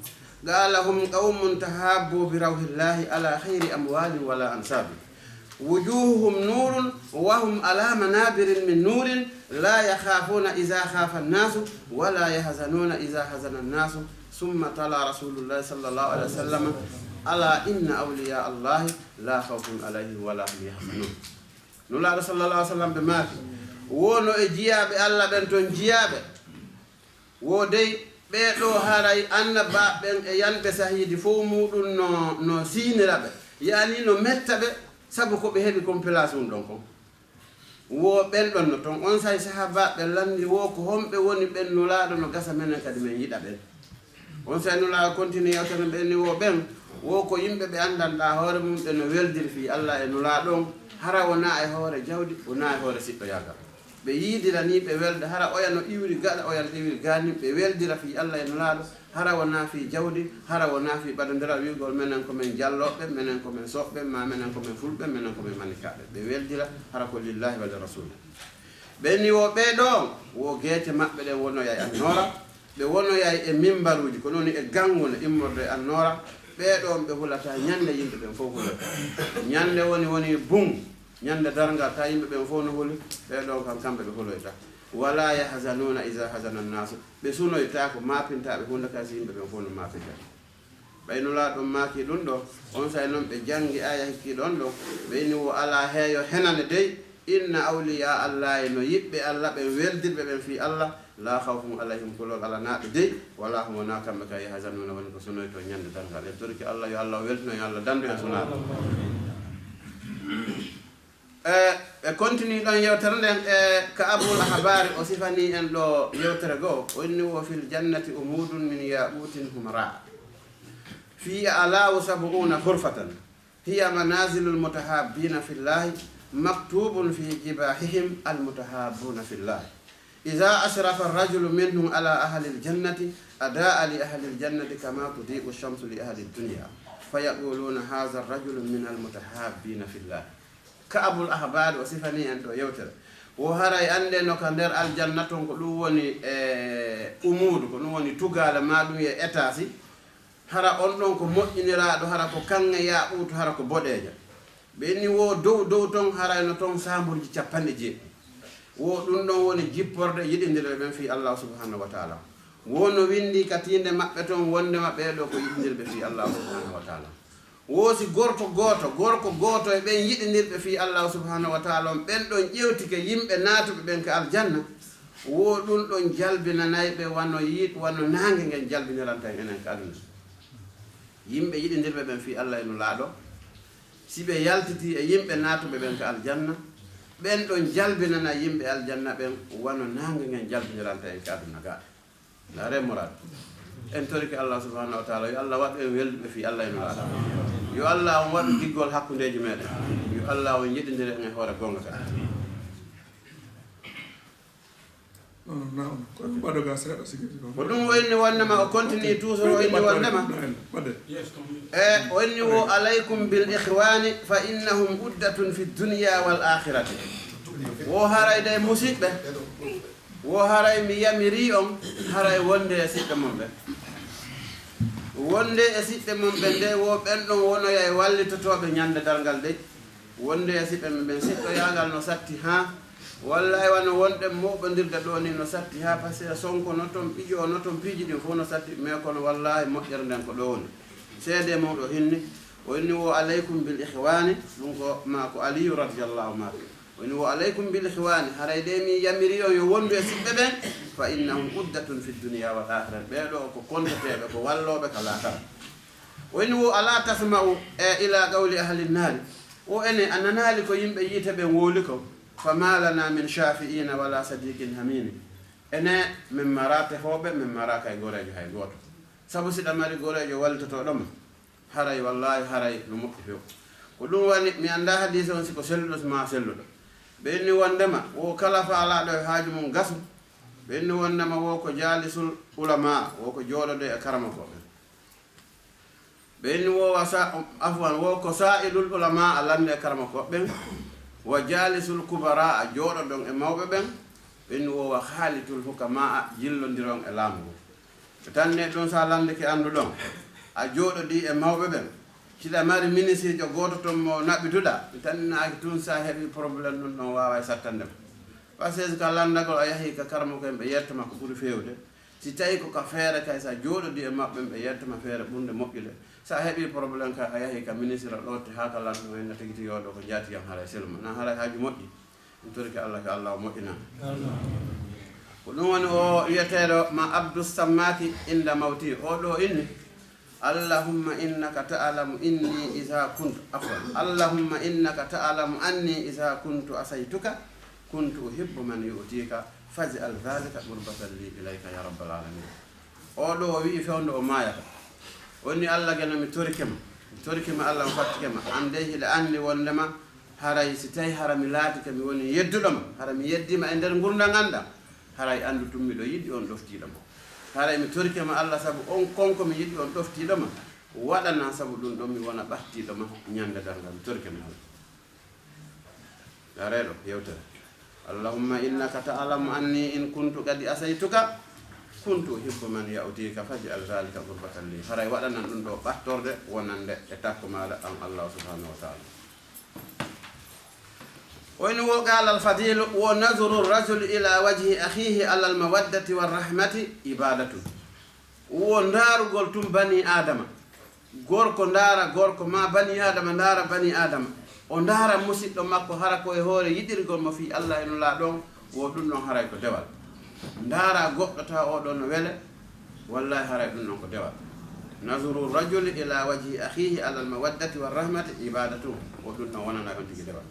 Qala hum qawmun tahabbu bi rawhillahi ala khayri amwalin wala ansabi. Wujuhuhum nurun wa hum ala manabirin min nurin, la yakhafuna iza khafa an-nasu wa la yahzanuna iza hazana an-nasu. Summa tala Rasulullahi sallallahu alaihi wasallam, ala inna awliya Allahi la khawfun alayhim wa la hum yahzanun. Nulaaɗo sallallahu alaihi wasallam ɓe maaki, wono e jiyaaɓe Allah ɓen ton jiyaaɓe, wo dey ɓee ɗoo haray annabaaɓe ɓen e yanɓe sahiidi fow muuɗun no, no siinira ɓe, yaani no metta ɓe, sabu ko ɓe heɓi kon place mun ɗon kon. Wo ɓen ɗon no ton. On saa'i sahaabaaɓe ɓen lanndi, wo ko honɓe woni ɓen Nulaaɗo no gasa menen kadi men yiɗa ɓen? On saa'i Nulaaɗo kontini yewtere ɓen ni, wo ɓen, wo ko yimɓe ɓe anndanɗaa hoore mum ɓe no weldiri fii Allah e Nulaaɗo on, hara wonaa e hoore jawdi, wonaa e hoore siɗɗoyaagal. Ɓe yiidira ni ɓe welda, hara oya no iwri gaɗa, oya no iwri gaanin, ɓe weldira fii Allah e Nulaaɗo, hara wonaa fii jawdi, hara wonaa fii ɓadondiral wi'ugol menen ko men jallooɓe, menen ko men soɓɓe, maa menen ko men fulɓe, menen ko men manikaaɓe. Ɓe weldira hara ko lillahi wa li rasul. Ɓen ni wo ɓee ɗoo, wo geece maɓɓe ɗen wonoyay annoora, ɓe wonoyay e mimbaruuji, ko non woni e gannguno immorde e annoora, ɓee ɗoo ɓe hulataa ñande yimɓe ɓen fow huloyta. Ñande woni, woni bun, ñande darngal, ta yimɓe ɓen fow no huli, ɓee ɗoo kam kamɓe ɓe huloyta. Wala yahzanuuna iza hazana annaasu, ɓe sunoytaako, maapintaaɓe huunde kay si yimɓe ɓen fow no maapinta. Ɓay Nulaaɗo on maaki ɗun ɗoo, on saa'i non ɓe janngi aaya hikkiiɗo on ɗoo, ɓe inni wo alaa heeyo henane dey, inna awliyaa Allaahi, no yiɓɓe Allah ɓen, weldirɓe ɓen fii Allah, laa khawfun alayhim, kulol alanaa ɓe dey, walaa hum, wonaa kamɓe kay, yahzanuuna, woni ko sunoytoo ñande darngal. En torike Allah, yo Allah weltino en, yo Allah dandu en sunaaɓe. E, ɓe continue ɗon yewtere nden, e, Ka'abul Ahbari o sifanii en ɗoo yewtere goo, o inni wo fil jannati umudun min yaqutin humra. Fi a'lahu sab'una ghurfatan. Hiya manazilul mutahabbina fillahi, maktubun fi jibahihim al mutahabbuna fillahi. Iza ashrafa ar-rajulu minhum ala ahlil jannati, adaa li ahlil jannati kama tudi'u shamsu li ahlid dunya. Fa yaquluna, hadha ar-rajulu min al mutahabbina fillah. Ka'abul Ahbari o sifanii en ɗoo yewtere. Wo haray anndee no ka nder aljanna ton ko ɗun woni e umuudu, ko ɗun woni tugaale maa ɗun e etaasi. Hara on ɗon ko moƴƴiniraaɗo, hara ko kaŋŋe yaaquutu, hara ko boɗeejo. Ɓe inni wo dow dow ton, haray no ton saamburji cappanɗe jeeɗiɗi. Wo ɗun ɗon woni jipporde yiɗindirɓe ɓen fii Allah subhanahu wa ta'ala. Wo no winndii ka tiinde maɓɓe ton wonndema ɓee ɗoo ko yiɗindirɓe fii Allah subhanahu wa ta'ala. Wo si gorko gooto, gorko gooto e ɓen yiɗindirɓe fii Allah subhanahu wa ta'ala on, ɓen ɗon ƴewtike yimɓe naatuɓe ɓen ka aljanna, wo ɗun ɗon jalbinanay ɓe wano yiit-, wano naange ngen jalbiniranta en enen ka aduna. Yimɓe yiɗindirɓe ɓen fii Allah e Nulaaɗo, si ɓe yaltitii e yimɓe naatuɓe ɓen ka aljanna, ɓen ɗon jalbinana yimɓe aljanna ɓen wano naange ngen jalbiniranta en ka aduna ga. Ndaaree muraad. En torike Allah subhanahu wa ta'ala, yo Allah waɗu en welduɓe fii Allah e Nulaaɗo. Yo Allah on waɗu giggol hakkundeeji meɗen. Yo Allah on yiɗindire en e hoore goonga kadi. Non, non, non. Ko ko ɓado ga seeɗa sigi ko. Ko ɗun o inni wonndema, o continue toujours, o inni wonndema. Ɓade. E, o inni wo, alaykum bil ikhwani fa innahum uddatun fi dunya wal akhirati. Wo haray de musiɓɓe. Wo haray mi yamirii on, haray wonde e siɓɓe mon ɓen. Wonde e siɓɓe mon ɓen de, wo ɓen ɗon wonoyay wallitotooɓe ñande darngal de. Wonde e siɓɓe men ɓen, siɗɗoyaagal no satti haa, wallay wano wonɗen moɓondirde ɗoo ni no satti haa, parce que Sonko no ton, Pijo no ton, piiji ɗin fow no satti, mais kono wallaahi moƴƴere nden ko ɗoo woni. Seede mawɗo hinni, o inni wo, alaykum bil ikhwani, ɗun ko maa ko Aliyu radiyallahu anhu. O inni wo, alaykum bil ikhwani, haray de mi yamiri on yo wondu e siɓɓe ɓen, fa innahum uddatun fi dunya wal akhirah. Ɓee ɗoo ko konteteeɓe, ko wallooɓe ka laakara. O inni wo, ala tasma'u, e, ila qawli ahli nnaari. O ene, a nanaali ko yimɓe yiite ɓen wowli kon? فما لنا من شافعين ولا صديق حميم. Ene, min maraa tefooɓe, min maraa kay goreejo hay gooto. Sabu si ɗa mari goreejo wallitotoɗo ma, haray, wallaahi, haray no moƴƴi few. Ko ɗum woni, mi anndaa hadiise on si ko selluɗo, si maa selluɗo. Ɓe inni wonndema, wo kala faalaaɗo e haaju mum gasu. Ɓe inni wonndema, wo ko jaalisul ulamaa, wo ko jooɗodee e karamokooɓe. Ɓe inni wo wa sa-, afwan, wo ko saa'ilul ulamaa, a lannde e karamokooɓe ɓen, wa jaalisul kubaraa, a jooɗodon e mawɓe ɓen. Ɓe inni wo wa khaalitul hukamaa, a jillondiron e laamu ngun. Ɓe tanni ɗum, sa lanndike annduɗon, a jooɗodii e mawɓe ɓen. Siɗa mari minisiriijo gooto ton mo naɓituɗa, mi tanninaaki tun, sa heɓii problème ɗum ɗon waaway sattande ma. Parce que ka lanndagol a yahii ka karamoko en, ɓe yetta ma ko ɓuri feewde. Si tawii ko ka feere kay, sa jooɗodii e maɓɓe, ɓe yetta ma feere ɓurnde moƴƴude. Sa heɓii problème kay, a yahii ka ministre ɗo, te haa ka lanndo en, na tigi tigi o ɗo ko njaati yam, haray selma. Na haray haaju moƴƴi. En torike Allah, ka Allah o moƴƴina. Ko ɗum woni o wiyeteeɗo ma Abdus Sammaki inda mawti. O ɗo inni, "Allahumma innaka ta'lamu inni iza kuntu," afwan. "Allahumma innaka ta'lamu anni iza kuntu asaytuka, kuntu uhibbu man yu'tika, faj'al dhalika qurbatan li ilayka ya rabbal alamin." O ɗo o wi'i fewndo o maayata. O inni, "Allah geno, mi torike ma. Mi torike ma, Allah, mi fattike ma. An dey hiɗa anndi wonndema haray si tawii hara mi laatike mi woni yedduɗo ma, hara mi yeddii ma e nder ngurndan an ɗan, haray anndu tun miɗo yiɗi on ɗoftiiɗo ma. Haray mi torike ma, Allah, sabu on kon ko mi yiɗi on ɗoftiiɗo ma, waɗana sabu ɗum ɗon mi wona ɓattiiɗo ma ñannde darngal. Mi torike ma, Allah." Daree ɗo yewtere. "Allahumma innaka ta'lamu anni in kuntu qad asaytuka, kuntu uhibbu man ya'tika, faj'al dhalika qurbatan li." Haray waɗanan ɗum ɗo ɓattorde wonande e takko maaɗa an Allah subhanahu wa ta'ala. O inni wo qala al-fadilu, wo nazru rajuli ila wajhi akhihi ala al-mawaddati wa rahmati ibadatun. Wo ndaarugol tun bani Aadama. Gorko ndaara gorko, maa bani Aadama ndaara bani Aadama. O ndaara musiɗɗo makko hara ko e hoore yiɗirgol mo fii Allah e Nulaaɗo on, wo ɗum ɗon haray ko dewal. Ndaara goɗɗo tawa oo ɗoo no wele, wallaahi haray ɗum ɗon ko dewal. Nazru rajuli ila wajhi akhihi ala al-mawaddati wa rahmati ibadatun, wo ɗum ɗon wonana on tigi dewal.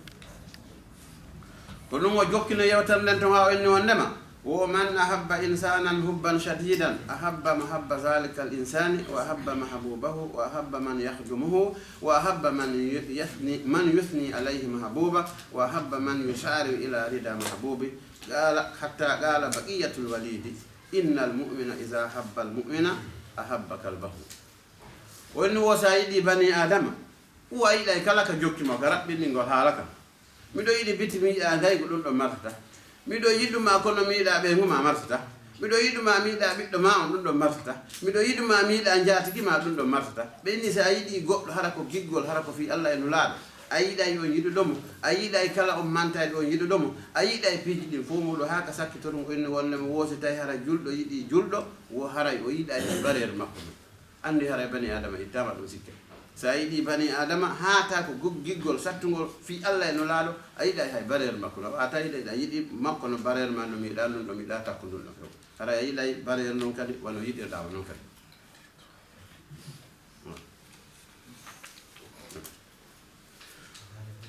Ko ɗum o jokkino yewtere nden ton, haa o inni wonndema, "Wo man ahabba insanan hubban shadidan, ahabba mahabba zalika al insani, wa ahabba mahbubahu, wa ahabba man yakhdumuhu, wa ahabba man yu-, yathni, man yuthni alayhi mahbuba, wa ahabba man yusari'u ila rida mahbubi, qala, hatta qala baqiyatul walidi, innal mu'mina iza habba al mu'mina ahabba kalbahu." O inni wo sa yiɗi bani Adama, uwa yiɗay kala ka jokki mo, ka raɓɓinɗingol haala kan. Miɗo yiɗi biti, mi yiɗaa ngaygu, ɗum ɗon martata. Miɗo yiɗu ma kono mi yiɗaa ɓeyngu ma, martata. Miɗo yiɗu ma, mi yiɗaa ɓiɗɗo ma on, ɗum ɗon martata. Miɗo yiɗu ma, mi yiɗaa njaatigi ma, ɗum ɗon martata. Ɓe inni si a yiɗii goɗɗo, hara ko giggol, hara ko fii Allah e Nulaaɗo. A yiɗay on yiɗuɗo mo. A yiɗay kala on mantayɗo on yiɗuɗo mo. A yiɗay piiji ɗin fow muuɗum, haa ka sakkitoɗum, o inni wonde mo woosi tawi hara julɗo yiɗii julɗo, wo haray o yiɗay e bareeru makko ɗum. Anndi haray bani Adama ittaama ɗum sikke. So a yiɗii bani Adama, haata ko gug-, giggol sattungol fii Allah e Nulaaɗo, a yiɗay hay bareeru makko no. A tawi de, a yiɗi makko no bareeru ma no mi yiɗaa, ɗum ɗo mi yiɗaa takko ɗum ɗo few. Haray a yiɗay bareeru non kadi, wano yiɗirɗaa o non kadi.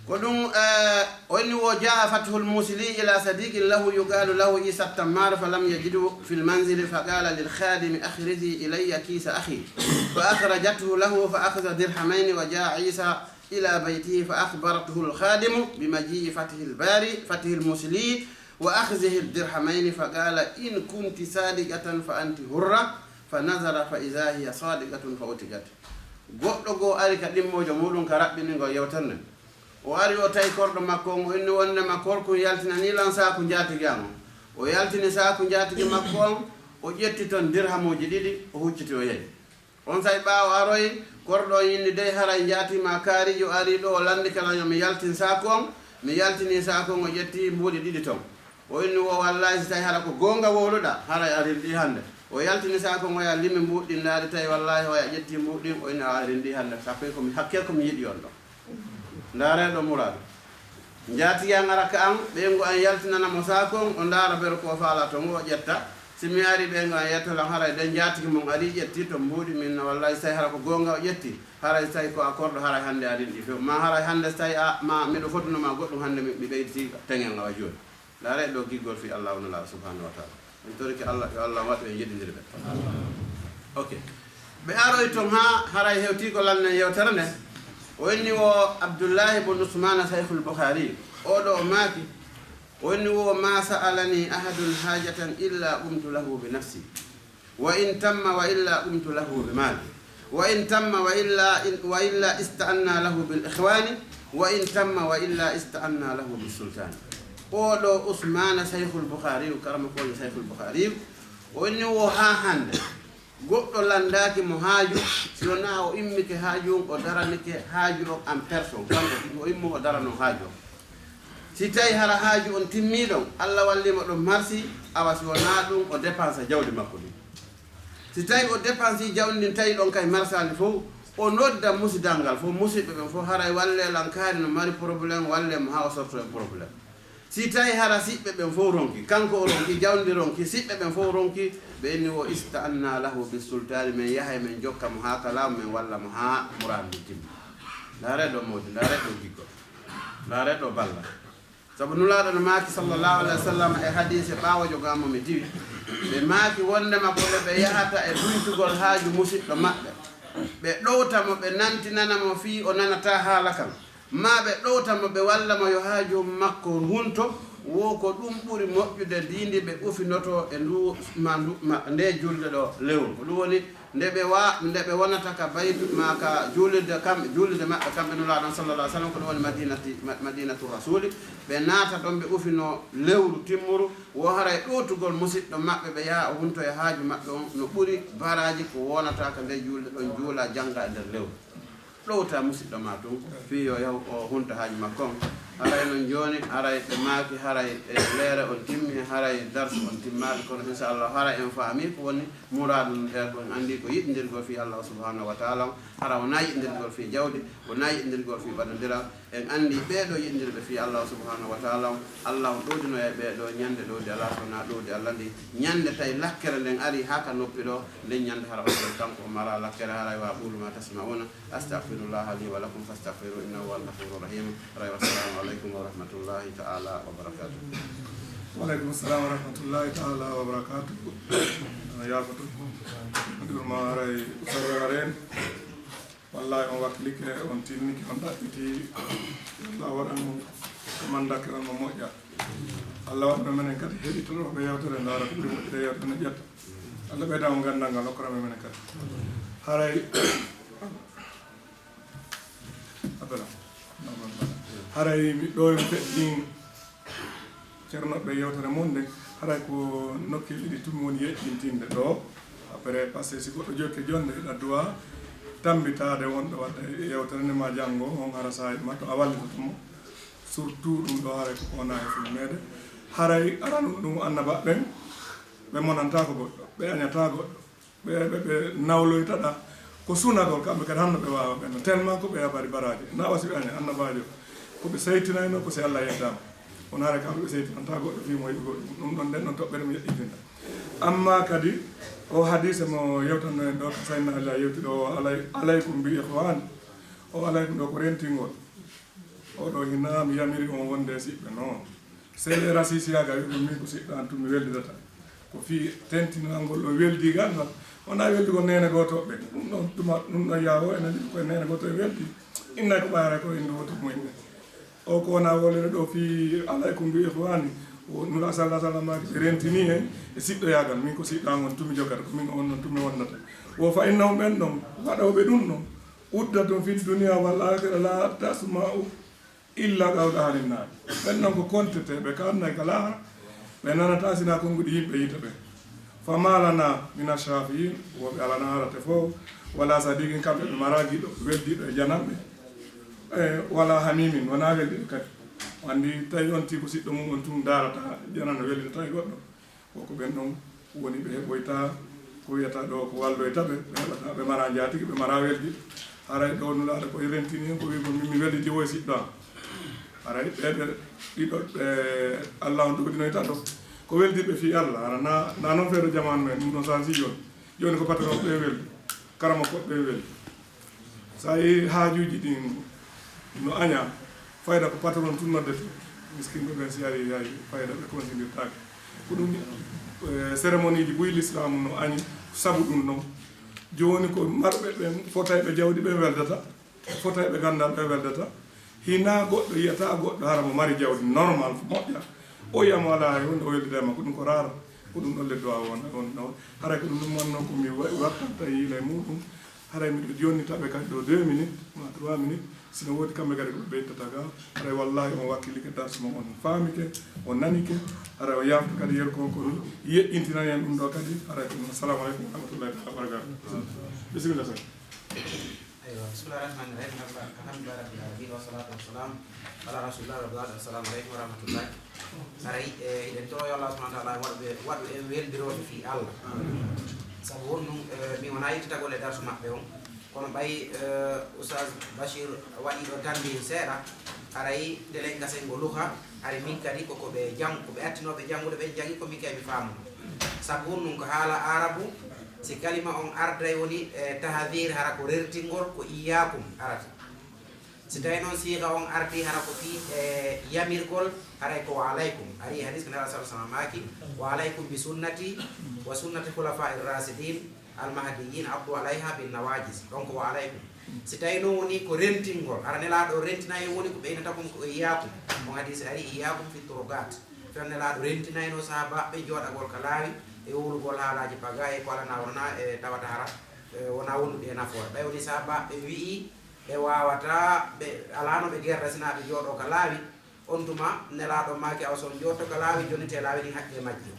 Ko ɗum, eh, o inni wo jaa fathul musili ila sadiqin lahu yuqalu lahu Isa Tammar falam yajidu fil manzili faqala lil khadimi akhriji ilayya kisa akhi. Fa akhrajathu lahu fa akhadha dirhamayn wa jaa Isa ila baytihi fa akhbarathu al khadimu bi maji'i fathil bari, fathil musili wa akhzihi dirhamayn faqala in kunti sadiqatan fa anti hurra. Fa nazara fa iza hiya sadiqatun fa utiqat. Goɗɗo goo ari ka ɗimmoojo muuɗum ka raɓɓiningol yewtere nden. O ari o tawi korɗo makko on, o inni wonde ma korkun yaltinanii lan saaku njaatigi an on. O yaltini saaku njaatigi makko on, o ƴetti ton dirhamuuji ɗiɗi, o hucciti o yahi. Onsay ɓaawo aroyi, korɗo on inni dey haray njaati ma kaarijo ari ɗo, o landike lan yo mi yaltin saaku on. Mi yaltini saaku on, o ƴetti mbuuɗi ɗiɗi ton. O inni wo, "Wallaahi, si tawi hara ko goonga wowluɗaa, haray a rinɗii hannde." O yaltini saaku on, o yaha limi mbuuɗi ɗin, ndaari tawi wallaahi, o yaha ƴetti mbuuɗi ɗin, o inni, "A rinɗii hannde, sakkoy ko mi, hakkee ko mi yiɗi on ɗo." Ndaaree ɗo muraadu. Njaatigi an ara ka an, ɓeyngu an yaltinana mo saaku on, o ndaara bero ko o faalaa to ngu, o ƴetta. Si mi ari ɓe nga yetto lan, haray den jaatigi mon ari ƴetti to mbuuɗi min, wallahi, si tawi hara ko goonga o ƴetti, haray si tawi ko a korɗo, haray hannde a rinɗi few. Ma haray hannde si tawi a, ma miɗo fotuno ma goɗɗum, hannde mi, mi ɓeyditi teŋel nga wa jooni. Ndaare ɗo giggol fii Allaahu Nulaaɗo subhaanahu wa taala. En torike Allah, yo Allah waɗu en yeɗindirɓe. Ok. Ɓe aroy ton haa haray hewtii ko lannen yewtere nde. O inni wo Abdullahi bun Usmaana Saykhul Bukhari. Oo ɗo o maaki, o inni wo, "Ma sa'alani ahadun haajatan illa qumtu lahu bi nafsi. Wa in tamma wa illa qumtu lahu bi mali. Wa in tamma wa illa, in, wa illa ista'anna lahu bil ikhwani. Wa in tamma wa illa ista'anna lahu bis sultani." Oo ɗo Usmaana Saykhul Bukhari, karamokoojo Saykhul Bukhari, o inni wo haa hannde. Goɗɗo lanndaaki mo haaju, si wonaa o immike haaju on, o daranike haaju on en personne. Kanko tigi o immo o darano haaju on. Si tawi hara haaju on timmii ɗon, Allah walli mo ɗon marsi, awa si wonaa ɗum, o dépensa jawdi makko ndin. Si tawi o dépensi jawdi ndin, tawi ɗon kay marsaali fow, o nodda musidal ngal fow, musidɓe ɓen fow, haray wallee lan kaari no mari problème, wallee mo haa o sorto e problème. Si tawi hara siɓɓe ɓen fow ronki, kanko o ronki, jawdi ronki, siɓɓe ɓen fow ronki, ɓe inni wo, "Ista'anna lahu bis sultani, men yahay men jokka mo haa ka laamu, men walla mo haa muraadu ndin timma." Ndaare ɗo mawdi, ndaare ɗo giggol, ndaare ɗo balla. Sabu Nulaaɗo no maaki, sallallahu alayhi wa sallam, e hadiise ɓaawo jogaamo mi diwi, ɓe maaki wondema ko ɓe, ɓe yahata e huntugol haaju musiɗɗo maɓɓe, ɓe ɗowta mo, ɓe nantinana mo fii o nanataa haala kan. Maa ɓe ɗowta mo, ɓe walla mo yo haaju makko hunto, wo ko ɗum ɓuri moƴƴude ndi ndi ɓe ufinotoo e ndu, ma ndu, ma nde julde ɗo lewru. Ko ɗum woni nde ɓe wa-, nde ɓe wonata ka baytu, ma ka juulirde kamɓe, juulirde maɓɓe kamɓe Nulaaɗo on sallallahu alaihi wasallam, ko ɗum woni Madinati, Ma-, Madinatu Rasuli. Ɓe naata ɗon, ɓe ufinoo lewru timmuru, wo haray ɗowtugol musiɗɗo maɓɓe, ɓe yaha o huntoya haaju maɓɓe on, no ɓuri baraaji ko wonata ka nde juulde ɗon juula, jannga e nder lewru. Ɗowta musiɗɗo ma tun, fii yo yahu o hunta haaju makko on. Haray non jooni, haray ɓe maaki, haray e leere on timmi, haray darsu on timmaali, kono inshallah haray en faami ko woni muraadu ndun, e ko en anndi ko yiɗindirgol fii Allah subhanahu wa ta'ala on. Hara wonaa yiɗindirgol fii jawdi, wonaa yiɗindirgol fii ɓadondiral. En anndi ɓee ɗoo yiɗindirɓe fii Allah subhanahu wa ta'ala on, Allah on ɗowdinoyay ɓee ɗoo ñande ɗowdi alaa, so wonaa ɗowdi Allah ndi. Ñande tawi lakkere nden ari haa ka noppi ɗoo, nden ñande hara on kanko o maraa lakkere, haray wa aqulu ma tasma'una. أستغفر الله لي ولكم فاستغفروه إنه هو الغفور الرحيم. Haray, والسلام عليكم ورحمة الله تعالى وبركاته. Wa aleykum salam wa rahmatullahi taala wa barakatuh. Ana yaafoto. Ɗum ma haray usarraren. Wallahi on wakkilike, on tinnike, on ɗaɓɓiti. Allah waɗan mo ko man dakkiran mo moƴƴa. Allah waɗana menen kadi heɗitoɗo ɓe yewtere, ndaara ko ɓuri moƴƴude yewtere ne ƴetta. Allah ɓeyda on ganndal ngal, hokkora men menen kadi. Haray, abela. Haray mi ɗo en feɗɗin ceernoɓe yewtere mon nden, haray ko nokkeeli ɗiɗi tun woni yeƴƴintinde ɗo. Après, parce que si goɗɗo jokki jonde, hiɗa duwa tambitaade wonɗo waɗde yewtere nde ma janngo, on hara saa'i ma to a wallitoto mo. Surtout ɗum ɗo, haray ko wona e fulmeede. Haray aranun ɗum annabaaɓe ɓen, ɓe monantaako goɗɗo, ɓe añataa goɗɗo, ɓe, ɓe, ɓe nawloytaɗa. Ko sunagol, kamɓe kadi hanno ɓe waawa ɓen. Tellement ko ɓe yabari baraaji. Na wasi ɓe aña annabaajo. Ko ɓe saytinayno ko si Allah yeddaama. Kono haray kamɓe ɓe saytinanta goɗɗo fii mo yiɗugol ɗum. Ɗum ɗon, nden ɗon toɓɓere mi yeɗɗintinta. Amma kadi, o hadiise mo yewtanno en ɗo, ka Sayyidina Ali yewti ɗo, o alay-, alaykum bi ikhwani. O alaykum ɗo ko rentingol. Oɗo hinaa mi yamiri on wonde e siɓɓe, non. Sey rasisiyaga wi'ugo min ko siɗɗo an tun mi weldidata. Ko fii tentinangol ɗo weldigal ngal. Wonaa weldugol neene gooto ɓe. Ɗum ɗon tuma, ɗum ɗon yaawo ene wi'i ko e neene gooto e weldi. Inna ko ɓaara ko e ndu woto mu'min. O ko wona wolere ɗo fii alaykum bi ikhwani. O Nula sallallahu alaihi wasallam ɓe rentini en e siɗɗoyagal. Min ko siɗɗo an on tumi jogata, ko min on non tumi wonnata. Wo fa innahum ɓen ɗon, waɗooɓe ɗum ɗon. Uddatun fi dunya wal akhirah la tasma'u illa qawla ahlin nar. Ɓen non ko konteteeɓe, ka aduna e ka laahara. Ɓe nanataa sinaa konnguɗi yimɓe yiite ɓen. Fama lana mina shafi'in, wo ɓe alanaa harate fof, wala sadiqin, kamɓe ɓe maraa giɗo, weldiiɗo e jananɓe. E, wala hamimin, wonaa weldiiɗo kadi. O anndi tawi on tii ko siɗɗo mum on tun daarata, janano weldidataa e goɗɗo. Ko ko ɓen ɗon woni ɓe heɓoyta ko wiyata ɗo ko walloyta ɓe, ɓe heɓata, ɓe mara njaatigi, ɓe mara weldiiɗo. Haray ɗo Nulaaɗo ko rentini hen ko wi'ugol min mi weldidi wo e siɗɗo am. Haray ɓe, ɓe ɗiɗo ɓe Allah on ɗowdinoyta ɗo. Ko weldiiɓe fii Alla, hara na, na non feeɗo jamaanu men, ɗum ɗon sansi jooni. Jooni ko patron ɓe weldi, karama ko ɓe weldi. So a yii haajuuji ɗin no aña, fayda ko patron tun noddete. Miskinɓe ɓen si ari, yaay fayda ɓe konsindirtaake. Ko ɗum, eh, cérémonie ji buy lislaamu no añi, sabu ɗum ɗon. Jooni ko marɓe ɓen, fotayɓe jawdi ɓen weldata. Fotayɓe ganndal ɓe weldata. Hinaa goɗɗo yi'ata goɗɗo hara mo mari jawdi normal, moƴƴa. O yi'a mo alaa hay huunde, o weldida e makko, ɗum ko raara. Ko ɗum ɗon leddo a won, won ɗon. Haray ko ɗum ɗum wonno ko mi wa-, wattanta yiila e muɗum. Haray miɗo jonnita ɓe kadi ɗo deux minutes, ma trois minutes. Sino woodi kamɓe kadi ko ɓe ɓeytata ga. Haray wallahi on wakkilike darsu mo on faamike, on nanike. Haray o yaafta kadi yeru kon ko mi yeƴƴintinani en ɗum ɗo kadi. Haray ko ɗum. Assalamu aleykum wa rahmatullahi taala wa barakatuh. Bisimilla, sir. Eywa, bismillahi rahmani rahim. Alhamdulillahi rabbil alamin, wa salatu wa salam ala rasulillah wa ba'd. Assalamu aleykum wa rahmatullah. Haray, eh, eɗen toro yo Allah subhanahu wa taala waɗu ɓe, waɗu en weldirooɓe fii Allah. Sabu won ɗum, eh, mi wona yittatagol e darsu maɓɓe on. Kono ɓay, eh, Oustaz Bachir waɗi ɗo tanbih seeɗa, haray ndelen gasen ngo luha, haray min kadi ko, ko ɓe jang-, ko ɓe attinooɓe janngude ɓen jangi ko min kay mi faamuno. Sabu won ɗum ko haala Arabu, si kalima on arday woni, eh, tahadir, hara ko rertingol, ko iyyakum arata. Si tawi noon siiga on ardi hara ko fii, eh, yamirgol, haray ko wa alaykum. Ari e hadis ko Nela sallallahu alaihi wasallam maaki, "Wa alaykum bi sunnati wa sunnati khulafa ir-rashidin al-mahdiyyin, addu alayha bin nawajiz." Donc wa alaykum. Si tawi noon woni ko rentingol, hara Nelaaɗo rentina en woni ko ɓeynata kon ko iyyakum. On hadis ari iyyakum fi turuqat. Fewndo Nelaaɗo rentinayno sahaabaaɓe jooɗagol ka laawi e wowlugol haalaaji paga e ko alana wona e tawata hara, eh, wona wondude e nafoore. Ɓay woni sahaabaaɓe wi'i ɓe waawata, ɓe alaano ɓe gerda sina ɓe jooɗo ka laawi. On tuma Nelaaɗo maaki, awa so on jooɗto ka laawi, jonnitee laawi ɗin haqqee majji.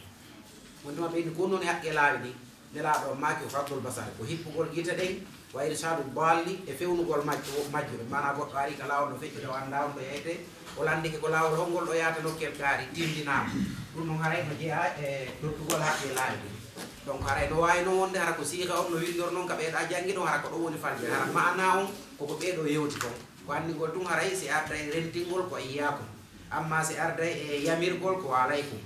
On tuma ɓe inni ko woni haqqee laawi ɗin? Nelaaɗo maaki, "Ghaddul basar," ko hippugol gite ɗen, "wa irshadu dalli," e fewnugol majjo, majjuɓe. Maanaa goɗɗo ari ka laawol no feƴƴi ɗo, anndaa on ɗo yahete, o lanndike ko laawol hongol ɗo yahata nokkel kaari, tindinaama. Ɗum ɗum haray no jeyaa e tottugol haqqee laawi ɗin. Donc haray no waawi noon wonde hara ko siiga on no winndor noon ka ɓeeɗa janngi ɗon, hara ko ɗo woni falde, hara maanaa on koko ɓeeɗo yewti kon. Ko anndingol tun haray si arday rentingol ko iyyaakum. Amma si arday e yamirgol ko wa alaykum.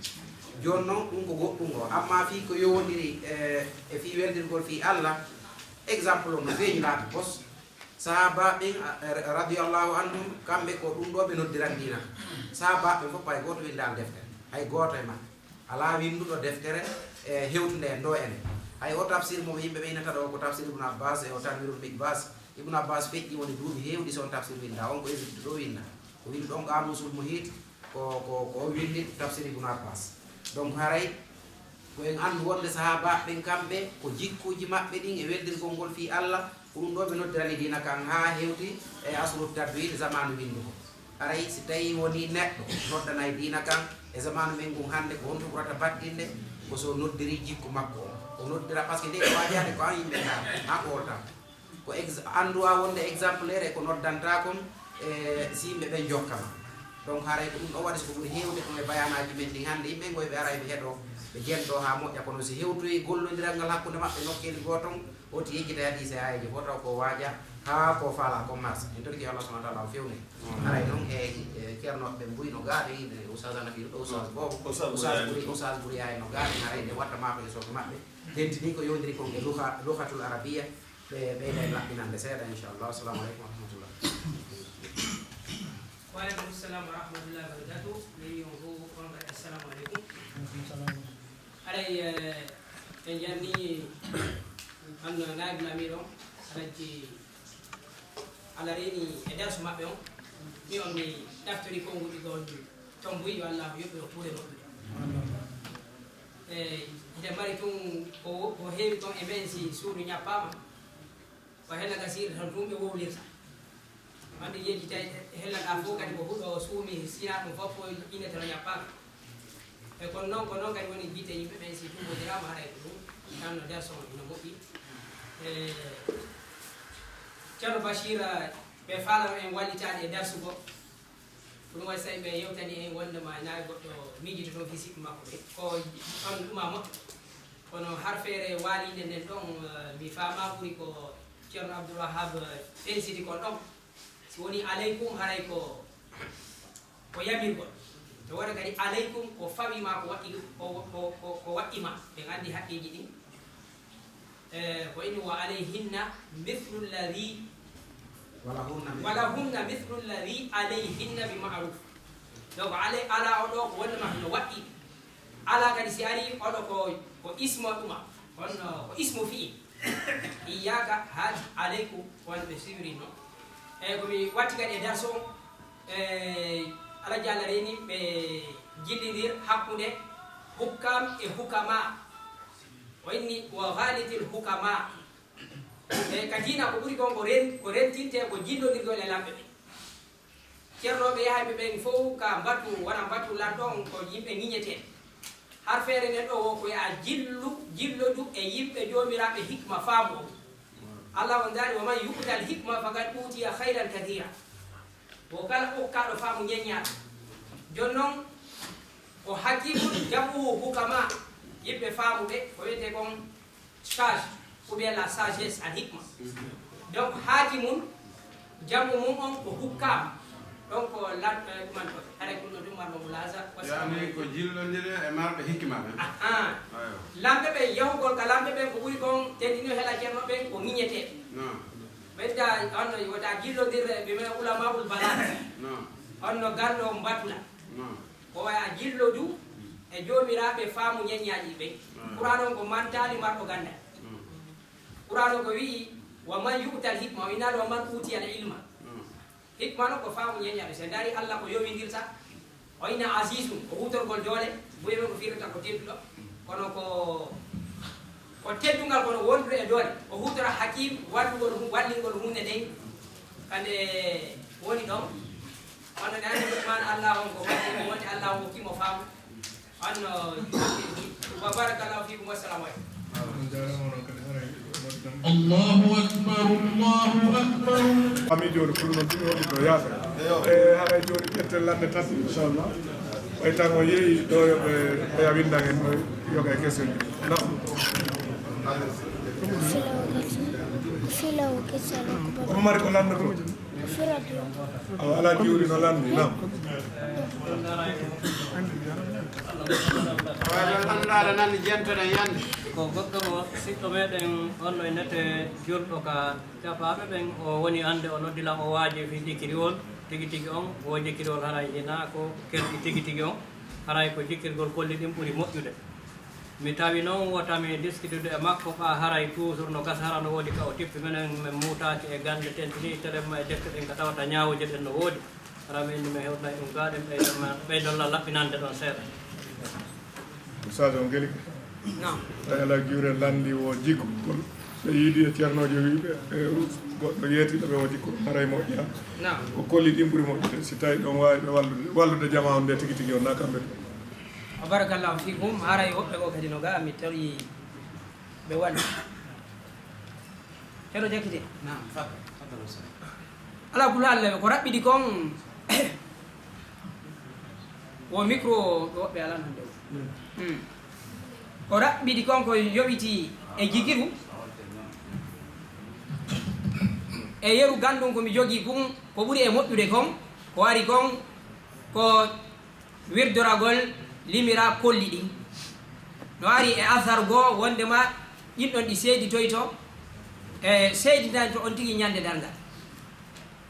Jooni non ɗum ko goɗɗum o. Amma fii ko yowondiri, eh, e fii weldirgol fii Allah, exemple on no feeñi laabi pos. Sahaaba ɓen, eh, radiyallahu anhum, kamɓe ko ɗum ɗo ɓe noddiran diina. Sahaaba ɓen fof hay gooto winndaali deftere. Hay gooto e maɓɓe. Alaa winnduɗo deftere, eh, hewtunde en ɗo enen. Hay o tafsir mo yimɓe ɓe innata ɗo ko tafsir Ibn Abbas e o Tanwirul Mikbas. Ibn Abbas feƴƴi woni duuɓi heewɗi so on tafsir winnda. On ko Égypte ɗo winnda. O winndi ɗon Qaamusul Muhiit, ko, ko, ko o winndi tafsir Ibn Abbas. Donc haray ko en anndu wonde sahaabaaɓe ɓen kamɓe ko jikkuuji maɓɓe ɗin e weldirgol ngol fii Allah, ko ɗum ɗo ɓe noddirani diina kan haa hewti e asru tadwin, zamaanu winndugo. Haray si tawii wonii neɗɗo noddanay diina kan e zamaanu men ngun hannde, ko honto ɓurata battinde? Ko so noddiri jikku makko on. O noddira, parce que nde ko waajaade ko an yimɓe ndaa, an ko wolta. Ko ex-, anndu a wonde exemplaire e ko noddanta kon, e si yimɓe ɓen jokka ma. Donc haray ko ɗum ɗo waɗi so ko ɓuri heewde ɗum e bayaanaaji men ɗin hannde, yimɓe ngoy ɓe aray ɓe heɗo, ɓe jento haa moƴƴa, kono si hewtoyi gollondiral ngal hakkunde maɓɓe nokkeeli gooton, woti yejjita hadiise e aayeeje fof taw ko waaja haa ko faala ko mars. En torike Allah subhanahu wa taala o fewne. Haray noon e, e ceernooɓe ɓe mbuy no gaaɗo yiide Oustaz Anafiru ɗo, Oustaz Bobo, Oustaz Bouri, Oustaz Bouri ay no gaaɗo, haray nde watta maako e sooto maɓɓe. Tentini ko yowndiri kon e luha, luhatul arabiya, ɓe ɓeyda e laɓɓinande seeɗa, inchallah. Assalamu aleykum wa rahmatullah. Wa aleykum salam wa rahmatullahi wa barakatuh. Min yon fof on kadi, assalamu aleykum. Haray, eh, en janni an naayib lamiɗo on, Alhaji Alla reeni e darsu maɓɓe on. Mi on mi ɗaftiri konguɗi goo on. Tombuy, yo Allah yoɓɓe o kuure moƴƴude. E ite mari tun ko, ko heewi ton e men, si suudu ñappaama, ko hella gasiri tan tun ɓe wowlirta. Wande yejjitay hella ɗa fof kadi ko huɗo o suumi, sina ɗum fof ko ine tan ñappaaka. E kono noon, ko noon kadi woni gite yimɓe ɓen, si tumbodiraama haray ko ɗum tan no darsu on ina moƴƴi. E Ceerno Bachir, ɓe faalano en wallitaade e darsu ko. Ko ɗum waɗi so tawi ɓe yewtani en wonndema ina e goɗɗo miijito toon fii siɓɓe makko ɓe. Ko on ɗuma moƴƴo. Kono har feere waaliinde nden ɗon, eh, mi faamaa ɓuri ko Ceerno Abdoul Wahab, eh, fensiti kon ɗon. Si woni aleykum, haray ko, ko yamirgol. No wona kadi alaykum ko fawi ma ko waɗi, ko, ko, ko, ko waɗi ma. Ɓe nganndi haqqeeji ɗin. Eh, ko inni wa alayhinna mithlu alladhi Walahunna mithlu. Walahunna mithlu alladhi alayhinna bi ma'ruf. Donc, alay, ala o ɗo ko wonde ma no waɗi. Ala kadi si ari o ɗo ko, ko ismo ɗuma. Kono ko ismo fi'il. Iyyaka, haj, alaykum, wonde ɓe siwrino. Eyyi, ko mi watti kadi e darso on, e Alhaji Allah reeni ɓe jillindir hakkunde hukkam e hukama. O inni, wa ghalitil hukama. E ka diina ko ɓuri kon ko ren-, ko rentinte ko jillondirgol e lamɓe ɓen. Ceernooɓe yahayɓe ɓen fow ka mbatu, wona mbatu lanɗo on ko yimɓe ŋiñeteeɓe. Har feere nden ɗo wo ko yo a jillu, jillodu e yimɓe joomiraaɓe hikma faamu on. Allah on daali, "Wa man yu'tal hikma faqad utiya khayran kathira." Wo kala okkaaɗo faamu ñeññaaɗo. Jooni non, o hakimun jamuhu hukama, yimɓe faamu ɓe, ko wiyetee kon sage, ou bien la sagesse, al hikma. Donc, hakimun, jamu mum on ko hukkam. Donc, lan, eh, ɗuman ko, haray ko ɗum ɗum marmo mulaza, yani ko jillondire e marɓe hikma ɓen. Aha. Aywa. Lamɓe ɓe yahugol ka lamɓe ɓen ko ɓuri kon tendino hela ceerno ɓen ko ŋiñete. Non. Ɓen ta, on no wota jillondirre ɓe men ulamaul balad. Non. On no garɗo mbatula. Non. Ko waya jillo du e joomiraaɓe faamu ñeññaaji ɓen. Mm. Qur'an on ko mantaali marɗo ganndal. Mm. Qur'an on ko wi'i, "Wa man yu'tal hikma," o innaali, "Wa man utiyal ilma." Mm. Hikma non ko faamu ñeññaaɓe. Si ndaari Allah ko yowindirta, o inna azizun, ko huutorgol doole, buye men ko firata ko tedduɗo. Kono ko, ko teddungal kono wondude e doole. O huutora hakim, wallugol hu-, wallingol huunde nden. Kande woni ɗon. Kono nani Luqman Allah on ko waɗi ko woni Allah on hokkimo faamu. Anno wa barakallahu fikum, wassalamu alaikum. Allahu akbar, Allahu akbar. Ami joni kulu non tigi woni to yaasa. E haray joni ƴetten lande tati, inchallah. Way tan o yeeyi ɗo yoɓe oya windan en ɗo yoga e question. Naam. Filawo kese. Filawo kese. Omar ko lande ɗum. Awa, Alhaji Wuri no lanndi, naam. Awa, ɗon anndaɗo nan jentoɗen yande. Ko goɗɗo mo siɗɗo meɗen on no innete julɗo ka capaaɓe ɓen, o woni annde o noddi lan o waaji fii jikiriwol tigi tigi on, wo jikiriwol haray hinaa ko kerɗi tigi tigi on, haray ko jikirgol kolli ɗin ɓuri moƴƴude. Mi tawi noon wota mi diskitude e makko, ɓaa haray toujours no gasa, hara no woodi ka o tippi. Menen men muutaaki e gannde tentini, telemma e defte ɗen ka tawata ñaawooje ɗen no woodi. Hara mi inni mi hewtay ɗum gaa, ɗen ɓeydon ma, ɓeydon la laɓɓinande ɗon seeɗa. Ustaz on geli. Naam. Tawi alaa juure lanndi wo jikku. Ɓe yiidi e ceernoojo wiiɓe, e goɗɗo yeetiiɗo ɓe wo jikku. Haray moƴƴa. Naam. Ko kolli ɗin ɓuri moƴƴude. Si tawi ɗon waawi ɓe wallude, wallude jamaa on nde tigi tigi on, na kamɓe ɗum. Wa barakallahu fikum. Haray woɓɓe goo kadi no ga, mi tawi ɓe wali. Ceerno Jakite. Naam, fadal, fadal, ustaz. Ala kulli hal, ko raɓɓiɗi kon, wo micro o, ɓe woɓɓe alan hannde o. Hmm. Ko raɓɓiɗi kon ko yowitii e jikiru, e yeru ganndun ko mi jogii kun, ko ɓuri e moƴƴude kon, ko ari kon, ko wirdoragol limira kolli ɗin. No ari e asar goo wondema ɗin ɗon ɗi seeditoyto, e seedinanto on tigi ñande darngal.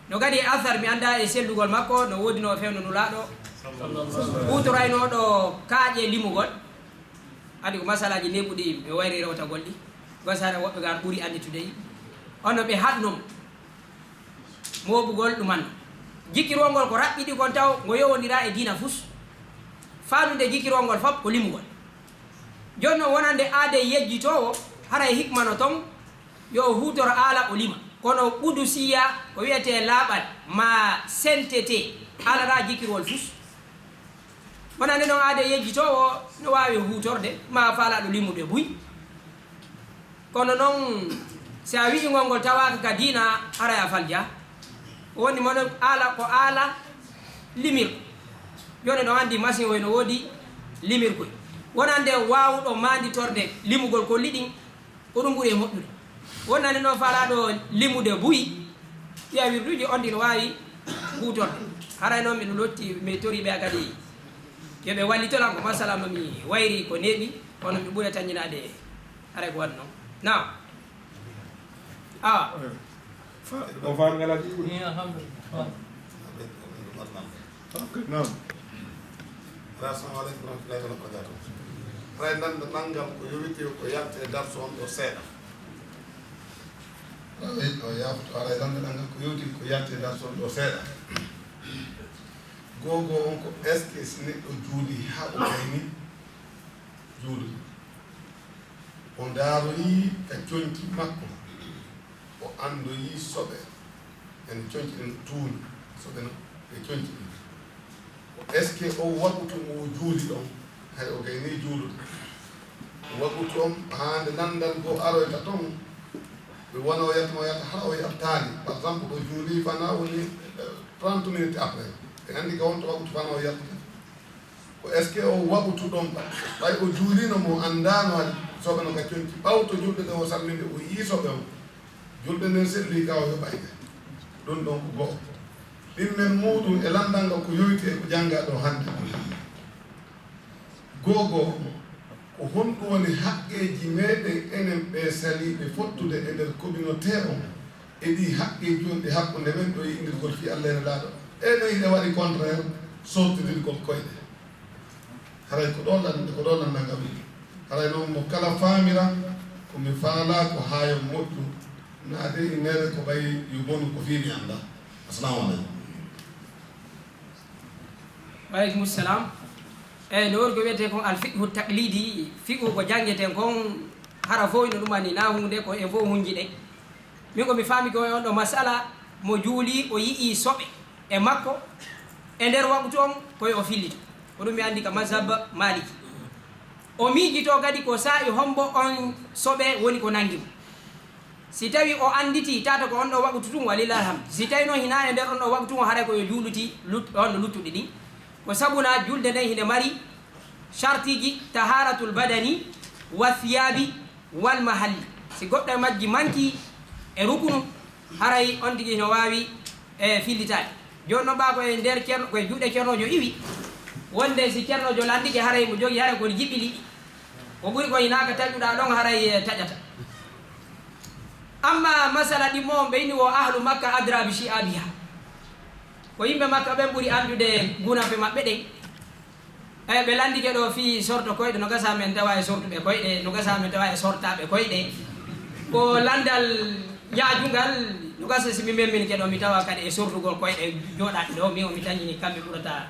No gadi e asar, mi annda e sellugol makko, no woodi no fewndo Nulaaɗo. Huutoraynooɗo kaaƴe limugol. Andi ko masalaaji neɓuɗi ɓe wayri rewtagol ɗi. Gosare woɓɓe gaan ɓuri annditude ɗi. Ono ɓe haɗnoo mooɓugol ɗuman. Jikirwol ngol ko raɓɓiɗi kon taw ngo yowondira e diina fus. Faanude jikirwol ngol fof ko limugol. Jooni noon wonande aade yejjitoowo, haray hikma no toon, yo o huutoro aala o lima. Kono qudusiya ko wiyetee laaɓal, ma sainteté, alata jikirwol fus. Wonande noon aade yejjitoowo no waawi huutorde, ma faalaaɗo limude buy. Kono noon, si a wi'i ngol ngol tawaaka ka diina, haray a falja. Ko woni mono aala, ko aala limirɗo. Jooni no anndi machine oy no woodi limirkoy. Wonande waawuɗo maanditorde limugol kolli ɗin, ko ɗum ɓuri e moƴƴude. Wonande noon faalaaɗo limude buy, ɗiya wirduuji on ɗin waawi huutorde. Haray noon miɗo lotti, mi torii ɓe kadi Yo ɓe wallitor lan ko masala no mi wayri ko neeɓi, kono mi ɓura tañinaade haray ko waɗi noon. Naam. Ah. O faan ngala ɗi ɓuri. Ni alhamdulillah. Naam. Assalamu aleykum warahmatullahi taala wabarakatuh. Haray nannda nanngal ko yowiti ko yalti e darso on ɗo seeɗa. Haray o yafto haray nannda nanngal ko yowiti ko yalti e darso on ɗo seeɗa. Gogo on ko est ce que si neɗɗo juuli ha o gayni juulude, o ndaaroyi ka conci makko, o anndoyi soɓe en conci ɗen tuuni soɓe no ɓe conci ɗin. Ko est ce que o waɓutu mo o juuli ɗon, hay o gayni juulude, waɓutu on haa nde lanndal goo aroyta ton, ɓe wona o yalta ma o yalta hara o yaltaani. Par exemple o juuli fana woni trente minutes après, ɓe anndi ka wonto waɓutu fana o yaltata. Ko est ce que o waɓutu ɗon ɓay o juulino mo anndaano hade soɓe no ka conci ɓawto julde ɗen o salminde o yii soɓe on julde nden selli ka o yoɓayde. Ɗum ɗon ko go'o ɗimmen muuɗum e lanndal ngal ko yoyti e ko janngaa ɗo hannde. Go'o go'o ko honɗum woni haqqeeji meɗen enen ɓe saliiɓe fottude e nder communauté on e ɗi haqqeeji wonɗi hakkunde men ɗo e inndirgol fii Allah e Nelaaɗo? Ɗee ɗoo hiɗe waɗi contraire sortindirgol koyɗe. Haray ko ɗoo lan ko ɗoo lan nangam haray noon mo kala faamira ko mi faalaa ko haayo moƴƴu naade e mere ko ɓay yo bonu ko fii mi annda. Assalamu aleykum. Waaleykum salam. Eyi no woni ko wiyetee kon al fiqhu taqlidi, fiqhu ko janngeten kon hara fof ino ɗumani na huunde ko en fof hunji ɗe. Min ko mi faami ko e on ɗo masala mo juuli o yi'i soɓe e makko e nder waɓutu on ko yo o fillito. Ko ɗum mi anndi ka mazhab maliki. O miijito kadi ko saa'i hombo on soɓe woni ko nanngi mo. Si tawi o annditi tata ko on ɗo waɓutu tun walillah alhamd. Si tawi noon hina e nder on ɗo waɓutu on haray ko yo juuluti lut- on ɗo luttuɗi ɗin. Ko sabuna julde nden hinde mari shartiji taharatul badani wa thiyabi wal mahalli. Si goɗɗo e majji manki e rukunu haray on tigi no waawi e fillitaade. Jooni noon ɓaa ko e nder ceerno ko e juuɗe ceernoojo iwi wonde si ceernoojo lanndike haray mo jogi haray kono jiɓɓi liɗɗi. Ko ɓuri ko hinaaka taƴuɗaa ɗon haray taƴata. Amma masala ɗimmo on ɓeyni wo ahlu makka adra bi shi'abiha. Ko yimɓe makka ɓen ɓuri anndude gunafe maɓɓe ɗen. Eyi ɓe lanndike ɗo fii sorto koyɗe no gasa men tawa e sortuɓe koyɗe no gasa men tawa e sortaaɓe koyɗe. Ko lanndal yaajungal no gasa si mi memminike ɗo mi tawa kadi e sortugol koyɗe jooɗaaɓe ɗo mi o mi tañini kamɓe ɓurata.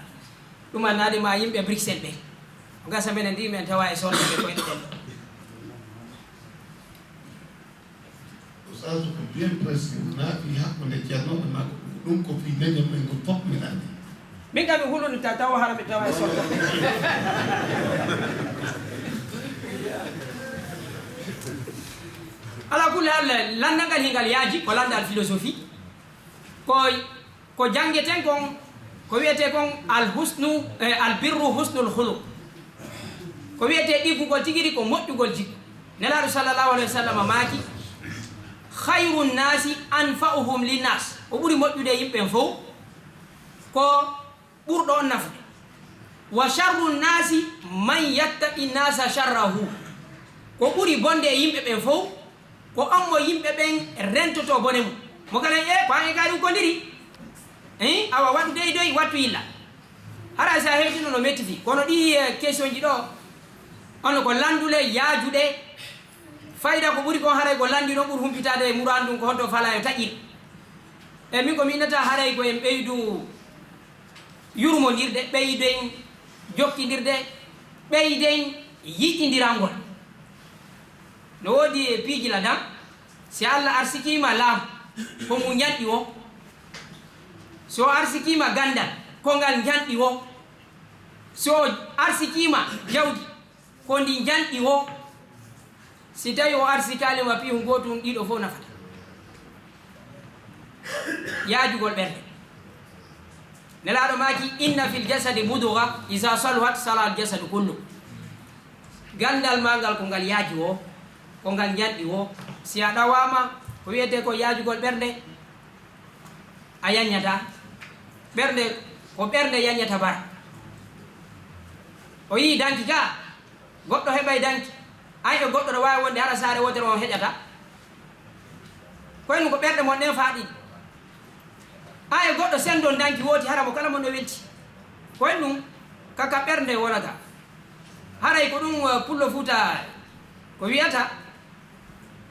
Ɗum annaade ma yimɓe Bruxelles ɓe. Ko gasa menen ndi men tawa e sortaaɓe koyɗe ɗen ɗo. Oustaz ko bien précis naati hakkunde ceernoɓe makko ɗum ko fii leñol men ngol fof mi anndi. Min kam mi hulunita taw hara mi tawa e sorto. Ala kulli hal lanndal ngal hingal yaaji ko lanndal philosophie. Ko ko janngeten kon ko wiyetee kon al husnu e al birru husnul khuluq. Ko wiyetee ɗiggugol tigi ɗi ko moƴƴugol jikku. Nelaaɗo sallallahu alayhi wa sallam maaki, khayru nnasi anfa'uhum linnas. Ko ɓuri moƴƴude e yimɓe ɓen fow ko ɓurɗo on nafude. Wa sharru nnasi man yattaqi nnasa sharrahu. Ko ɓuri bonde e yimɓe ɓen fow ko on mo yimɓe ɓen rentoto bone mum. Mo kala e ko an e kaari ukkondiri. Eyi awa waɗu dey doy wattu yilla. Hara si a hewtino no metti fii kono ɗi question ji ɗo ono ko lanndule yaajuɗe. Fayda ko ɓuri kon haray ko lanndi ɗon ɓuri humpitaade e muraan ɗum ko honto fala yo taƴir. E min ko mi innata haray ko en ɓeydu yurmondirde ɓeyden jokkindirde ɓeyden yiɗindirangol. No woodi e piiji ladan si allah arsikiima laamu ko ngu njanɗi wo. So arsikiima ganndal ko ngal njanɗi wo. So arsikiima jawdi ko ndi njanɗi wo. Si tawi o arsikaali ma piihu ngootu ɗiɗo fof nafata. Yaajugol ɓernde. Nelaaɗo maaki inna fil jasadi mudga iza saluhat sala al jasadu kullu. Ganndal maa ngal ko ngal yaaji wo ko ngal njanɗi wo. Si a ɗawaama ko wiyetee ko yaajugol ɓernde a yaññata. Ɓernde ko ɓernde yaññata bara. O yii danki ka, goɗɗo heɓay danki. An e goɗɗo ɗo waawi wonde hara saare wootere on heƴata. Koye ɗum ko ɓerɗe mon ɗen faa ɗiɗi. An e goɗɗo sendon danki wooti hara mo kala mon no welti. Koye ɗum ka, ka ɓernde wonata. Haray ko ɗum, eh, pullo Fuuta ko wiyata,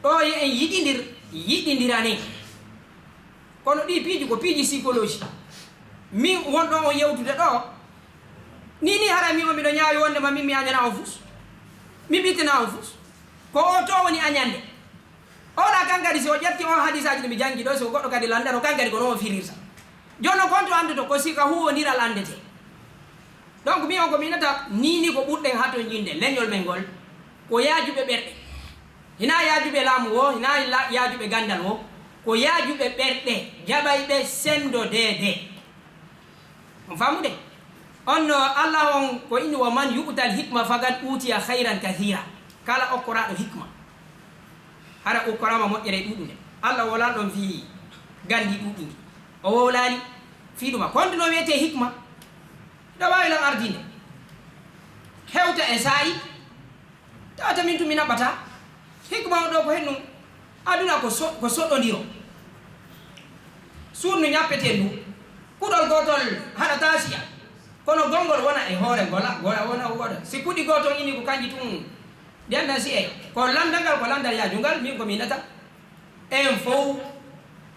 ɗo yo en yiɗindir, yiɗindiranen. Kono ɗi piiji ko piiji psychologie. Min wonɗo on yewtude ɗo, ni, ni haray min on miɗo ñaawi wonde ma min mi añana on fus. Mi ɓittina on fus. Ko o to woni añande. Oɗa kan kadi si o ƴetti on hadisaaji ɗi mi janngi ɗo, si ko goɗɗo kadi landano, kan kadi ko non o firirta. Jooni non konto annduto ko si ka huwondiral anndete. Donc min on ko mi inata ni, ni ko ɓurɗen hatonjinde leñol men ngol, ko yaajuɓe ɓerɗe. Hinaa yaajuɓe laamu woo, hinaa la-, yaajuɓe ganndal woo, ko yaajuɓe ɓerɗe, jaɓayɓe senndodeede. On faamude? On no Allah on ko inni, "Wa man yu'tal hikma faqad utiya khayran kathira." Kala okkoraaɗo hikma, hara okkoraama moƴƴere ɗuuɗunde. Allah wowlaali ɗon fii ganndi ɗuuɗundi. O wowlaali fii ɗuma. Ko honto no wiyetee hikma? Ɗo waawi lan ardinde. Hewta e saa'i, tawata min tun mi naɓata. Hikma on ɗoo ko hen ɗum. Aduna ko so-, ko soɗɗondiro. Suudu ndu ñappeten ndu. Kuɗol gootol haɗataa siya. Kono gonngol wona e hoore ngola, ngola wona, wona. Si kuɗi gooto on ini ko kanji tun, ɗi anndan si e. Ko lanndal ngal, ko lanndal yaajungal, min ko mi inata. En fow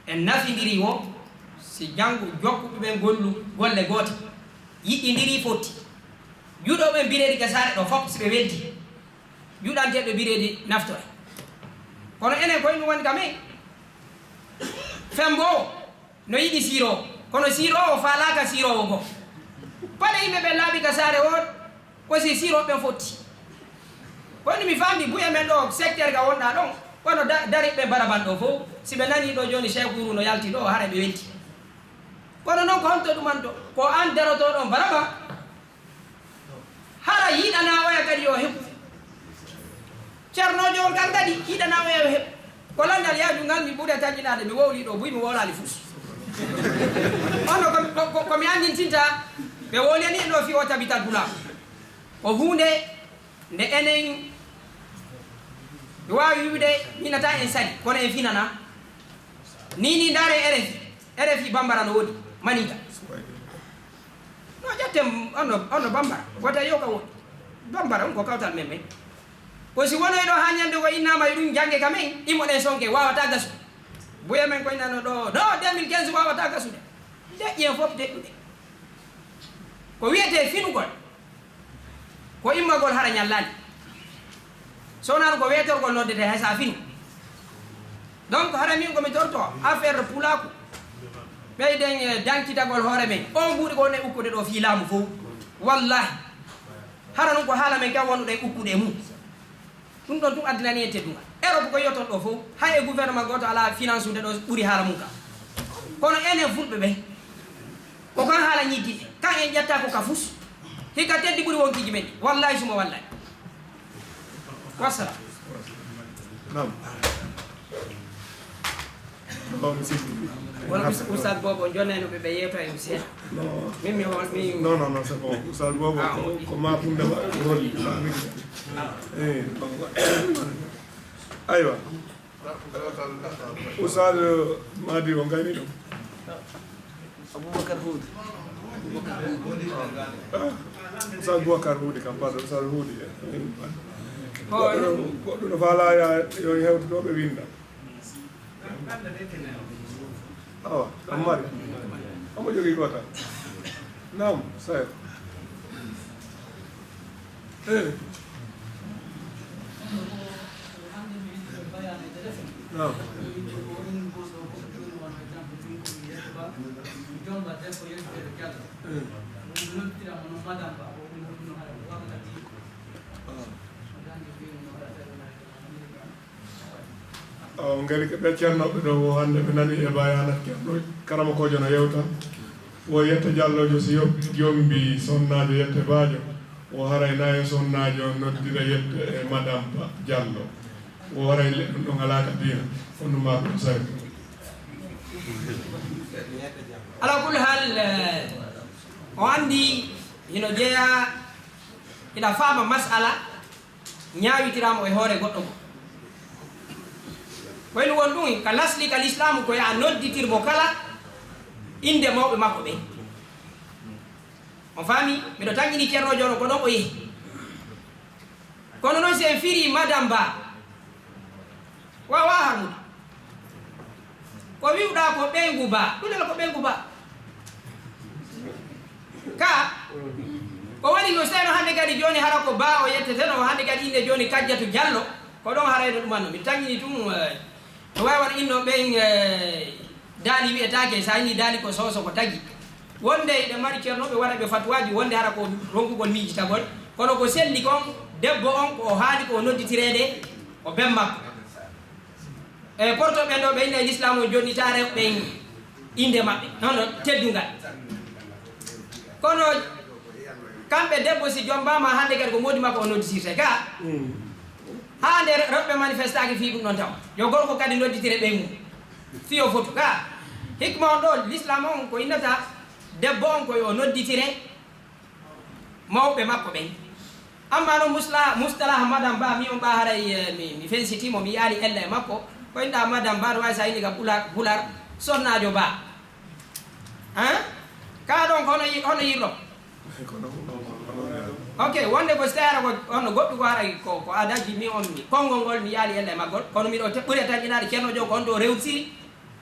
en nafindiri wo si janngo jokkuɓe ɓen gollu, golle goote, yiɗindiri fotti. Juɗooɓe ɓen bireedi ka saare ɗo fof si ɓe welti, juɗanteeɓe bireedi naftora. Kono enen koye ɗum woni ka men. Fembo o no yiɗi siiroowo, kono siiroowo faalaaka siiroowo goo. Paɗe yimɓe ɓen laaɓi ka saare o, ko si siirooɓe ɓen fotti. Kono mi faamdi buy e men ɗo secteur ka wonɗaa ɗon, kono da-, dariɓe baraban ɗo fow, si ɓe nanii ɗo jooni Cheikh Ouru no yalti ɗo, hara ɓe welti. Kono non ko honto ɗumanto? Ko an darotooɗo on baraba, hara yiɗanaa oya kadi yo heɓu. Ceernoojo on kan kadi yiɗanaa oya yo heɓu. Ko lanndal yaajungal mi ɓuri taƴƴinaade, mi wowlii ɗo buy, mi wowlaali fus. Ono ko, ko, ko, ko mi anndintinta, ɓe wowlani en ɗo fii o tabital pulaaku. Ko huunde nde enen mi waawi wi'ude finata en sali, kono en finana. Ni, ni ndaare R F I, R F I Bambara no woodi, Maninka. No ƴetten, on no, on no Bambara, wota yo ka woodi. Bambara on ko kawtal men men. Ko si wonoy ɗo haa ñande ko innaama e ɗum jannge ka men, immoɗen sonke, waawataa gasude. Buya men ko innano ɗo, no, deux mille quinze waawataa gasude. Deƴƴi en fof deƴƴuɗe. Ko wiyetee finugol, ko immagol hara ñallaali. So wonaa ɗum ko weetorgol noddetee hay so a fini. Donc hara min ko mi torto affaire pulaaku. Ɓeyden e dankitagol hoore men. On ɓuri ko wonde ukkude ɗo fii laamu fow. Wallahi. Hara ɗum ko haala men kan wonduɗen ukkude e mum. Ɗum ɗon tun addinani en teddungal. Europe ko yotton ɗo fow, hay e gouvernement gooto alaa finance ude ɗo ɓuri haala mum kan. Kono enen fulɓe ɓen, ko kan haala ñiddi en. Kan en ƴetta ko ka fus. Hikka teddi ɓuri wonkiiji men ɗi. Wallahi suma wallahi. Wassalam. Naam. Bon, si. Wala bis-, Oustaz Bobo, jonnayno ɓe, ɓe yeewta e seeɗa. Non. Min mi hol-, mi non, non, non, c'est bon. Oustaz Bobo, ah, ko, moƴƴi. Ko ma funde ma, roli. Eh. Aywa. Oustaz Madi, on gayni ɗum. Aboubacar Houde. Ah, Oustaz Boubacar Houde kam, pardon, Oustaz Houde. Goɗɗo no, goɗɗo no faalaa ya, yo hewtotooɓe winda. Awa, Ammari. Omo jogii gootal. Naam, Sayo. Eh. Naam. Eh. Ah. Awa, ngari ko ɓe ceernooɓe ɗo wo hannde ɓe nani e bayaanat ceerno karamokoojo no yewta. Wo yette Jallojo si yo-, yombi sonnaajo yette baajo. Wo haray nayo sonnaajo noddira yette e Madame Ba Jallo. Wo haray le-, ɗum ɗon alaa ka diina. Fonndu maa ɗum sari. Ala kulli hal, eh, o anndi hino jeyaa Hiɗa faama masala ñaawitiraama e hoore goɗɗo go. Ko ene won ɗum ka lasli ka lislaamu ko yo a nodditir mo kala innde mawɓe makko ɓen. On faami? Miɗo tanƴini ceernoojo on ko ɗon o yehi. Kono noon si en firii Madame Ba, waawaa harmude. Ko wi'uɗaa ko ɓeyngu Ba, ɗum nela ko ɓeyngu Ba. Ka, ko woni ko seno hannde kadi jooni hara ko Ba o yetteteno, hannde kadi innde jooni Kajjatu Jallo, ko ɗon harayno ɗumanno. Mi tanƴini ɗum, eh, no waawi won inno ɓen, eh, daali wi'etaake, so a inni daali ko soso ko tagi. Wonde eɗen mari ceernooɓe waɗa ɓe fatuwaaji, wonde hara ko ronkugol miijitagol, kono ko selli kon, debbo on ko o haani ko o nodditireede, o ben makko. E porto ɓen ɗo ɓe inna e lislaam o jonnitaare ɓen innde maɓɓe, hono teddungal. Kono kamɓe debbo si jombama hannde kadi ko moodi makko o nodditirte ga. Haa nde rewɓe manifestaaki fii ɗum ɗon taw. Yo gorko kadi nodditire ɓey mum. Fii o fotu ga. Hikma on ɗo, lislaam on ko innata debbo on ko yo nodditire mawɓe makko ɓen. Amma noon musla-, mustalah Madame Ba, mi on ɓa haray, eh, mi, mi fensiti mo, mi yaali ella e makko. Ko inɗa Madame Ba, no waawi sa inni ka Pulaar, Pulaar, sonnaajo Ba. Hein? Ka ɗon ko hono yi-, hono yirɗo? Ok, wonde ko si tawi hara ko hono goɗɗum ko haray ko, ko adaji mi on mi. Konngol ngol mi yaali ella e maggol, kono miɗo te-, ɓuri e tanƴinaade ceerno jon ko on ɗo rewsiri,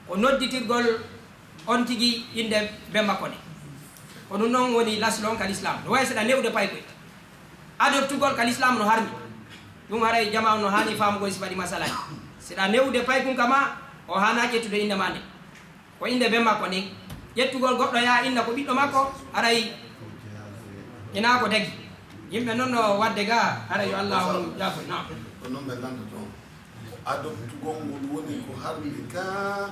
ko nodditirgol on tigi innde ben makko nde. Ko ɗum noon woni laslon ka lislaam. No wayi seɗa newde paykoy. Adoptugol ka lislaam no harmi. Ɗum haray jamaa on no haani faamugol si waɗi masalaaji. Seɗa newde paykun ka ma, o haana ƴettude innde ma nde. Ko innde ben makko nden. Ƴettugol goɗɗo yaa inna ko ɓiɗɗo makko, haray ina ko dagi. Yimɓe noon no waɗde ga, haray yo Allah on yaafo. Naam. Ko noon ɓe lanndata on. Adoptugol ngol woni ko harmi ka,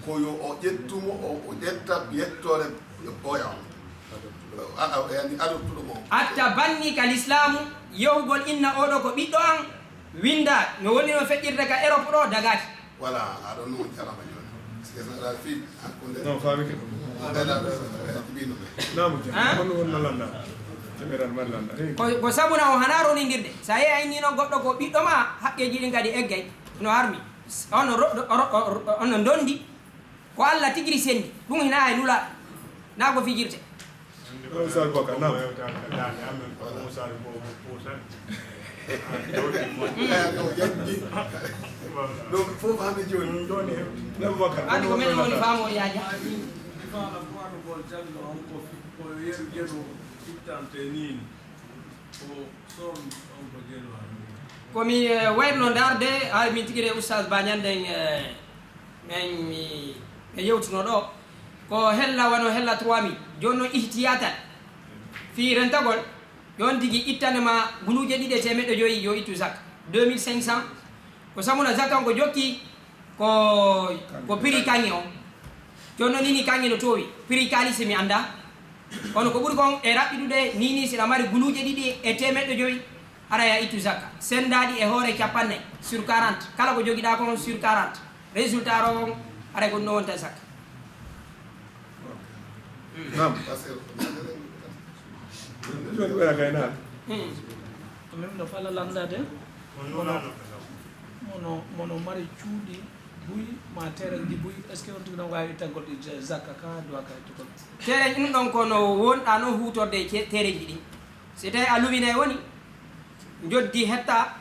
ko yo o ƴettu mo, o, o ƴetta yettoore ɓooya on. A, a, yani adoptuɗo mo. Atta banni ka lislaamu, yewugol inna oɗo ko ɓiɗɗo an, winnda, no woni no feƴƴirde ka Europe ɗo, dagaaki. Voilà, aɗon no on jarama jooni. Parce que ça, la fille, Non, faami ke. Naam, Hein? Kono won no lannda. Temeral mari lannda. Hey. Ko, ko sabuna o hana ronindirde. So a yehi a inni noon goɗɗo ko ɓiɗɗo ma, haqqeeji ɗin kadi eggay. No harmi. Ono ro-, ro-, ro-, ro-, ono ndondi. Ko Allah tigiri senndi. Ɗum hina hay nula. Na ko fijirte. Oustaz Boubacar, naam. Eeyi, o ƴetti. Ɗum fof hannde jooni. Jooni, Abubakar, Andi ko menen woni faamu o yaaja. Faala ko waɗugol janngo on ko fi-, ko yeru yeru ittante nii. Ko soom on ko jeelu hannde. Ko mi, eh, wayruno ndaarde, hay min tigi e Oustaz Ba Ñanden, eh, men mi, mi yewtuno ɗo. Ko hella wano hella trois mille. Jooni noon ihtiyatan. Fii rentagol. Yo on tigi ittane ma guluuje ɗiɗi e teemeɗɗe joyi, yo ittu zakka. Deux mille cinq cents, ko samuna zakka on ko jokki ko, ko prix kaŋŋe on. Jooni noon nii nii kaŋŋe no toowi. Prix kaalisi mi anndaa. Kono ko ɓuri kon e raɓɓiɗude nii nii si ɗa mari guluuje ɗiɗi e teemeɗɗe joyi, haray a ittu zakka. Senndaaɗi e hoore cappannayi sur quarante. Kala ko jogiɗaa kon sur quarante. Résultat ro on, haray ko ɗum ɗon wonta zakka. Naam. Jooni ɓeya kay naam. Hmm. Min no fala lanndade. Mono, mono, mono mari cuuɗi buy ma terenji buy. Est-ce que on tigi no waawi ittagol ɗi ja-, zakka ka duwa ka ittugol? Terenji ɗum ɗon ko no wonɗa noon huutorde e ce-, terenji ɗin. Si tawi a luwinay woni, njoddi hetta,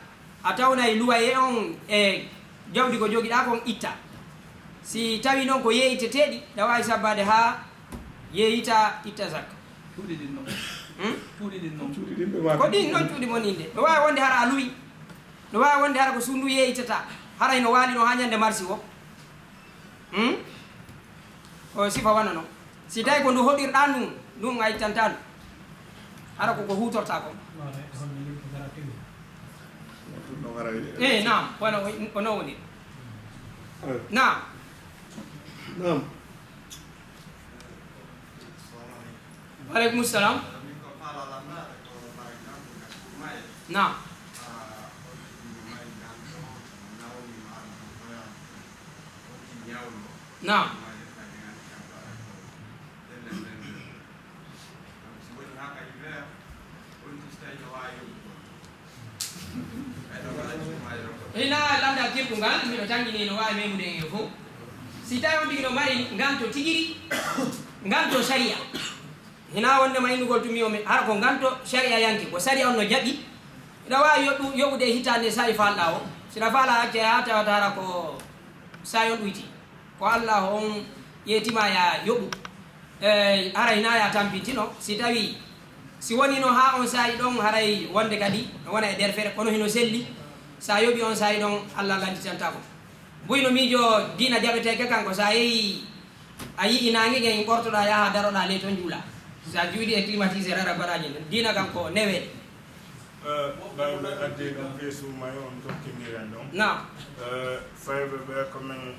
a tawnay luwaye on e jawdi ko jogiɗaa kon itta. Si tawi noon ko yeeyteteeɗi, ɗa waawi sabbaade haa yeeyita itta zakka. Cuuɗi ɗin noon. Hmm? Cuuɗi ɗin noon. Cuuɗi ɗin ɓe waɗi. Ko ɗin noon cuuɗi mon innde. No waawi wonde hara a luwi. No waawi wonde hara ko suudu yeeytata. Haray no waali no haa ñande marsi o. Hmm? Ko sifa wano noon. Si tawi ko ndu hoɗirɗaa ndun, ndun a ittantaa ndu. Hara ko ko huutortaa kon. Ɗum ɗon haray. Eh, naam, wano o, o non woni. Eh. Naam. Naam. Wa aleykum salam. Naam. Naam. Ngal miɗo tanngini no waawi memude en e fof. Si tawi on tigi no mari nganto tigiri, nganto sariya. Hinaa wonde ma innugol tumi o mi, hara ko nganto sariya yanke, ko sariya on no jaɓi. Hiɗa waawi yoɓu-, yoɓude e hitaande saa'i faalɗaa o. Si ɗa faalaa acce haa tawata hara ko saa'i on ɗuyti. Ko Allah on ƴeetima ya yoɓu. Eh, haray na ya tampintino, si tawi, si woni no haa on saa'i ɗon, haray wonde kadi no wona e nder fere, kono hino selli, sa yoɓi on saa'i ɗon, Allah landitanta ko. Buy no miijo diina jaɓeteeke kan ko sa yehi, a yi'i naange ngen, ɓortoɗaa yaha daroɗaa ley ton juula. Sa juuli e climatiseur ara baraji, diina kan ko neweede. Eh, ɓayɓe addi ɗum fii suumaye on tokkindiren ɗon. Naam. Eh, fayɓe ɓe ko men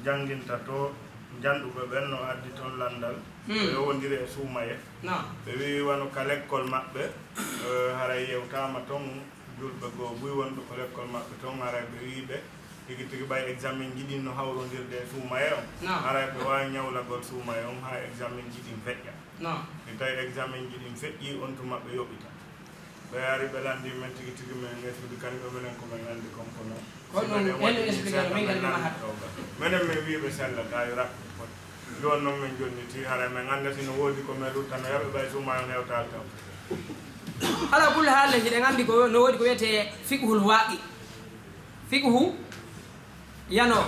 jannginta to, jannduɓe ɓen no addi ton lanndal, Hmm. ɓe yowondiri e suumaye. Naam. Ɓe wi'i wano ka lekkol maɓɓe, eh, haray yewtaama ton, julɓe goo buy wonɓe ko lekkol maɓɓe ton, haray ɓe wi'i ɓe tigi tigi ɓay examen ji ɗin no hawrondirde e suumaye on. Naam. Haray ɓe waawi ñawlagol suumaye on haa examen ji ɗin feƴƴa. Naam. Si tawi examen ji ɗin feƴƴi, on tuma ɓe yoɓita. Ɓe ari ɓe lanndi men tigi tigi, men expliqué ɓe menen ko men anndi kon kono. Ko si ɗum menen en waɗi ɗum expliqué seeɗa, men kadi men ma lanndi ɗowga. Menen men wii ɓe sellataa yo raɓɓe foti. Jooni noon men jonniti, haray men annda si no woodi ko men ruttano yaɓe ɓay suumaye on hewtaali taw. Ala kulli haal, hiɗen anndi ko no woodi ko wiyetee fiqhul waaqi'i. Fiqhu, yano,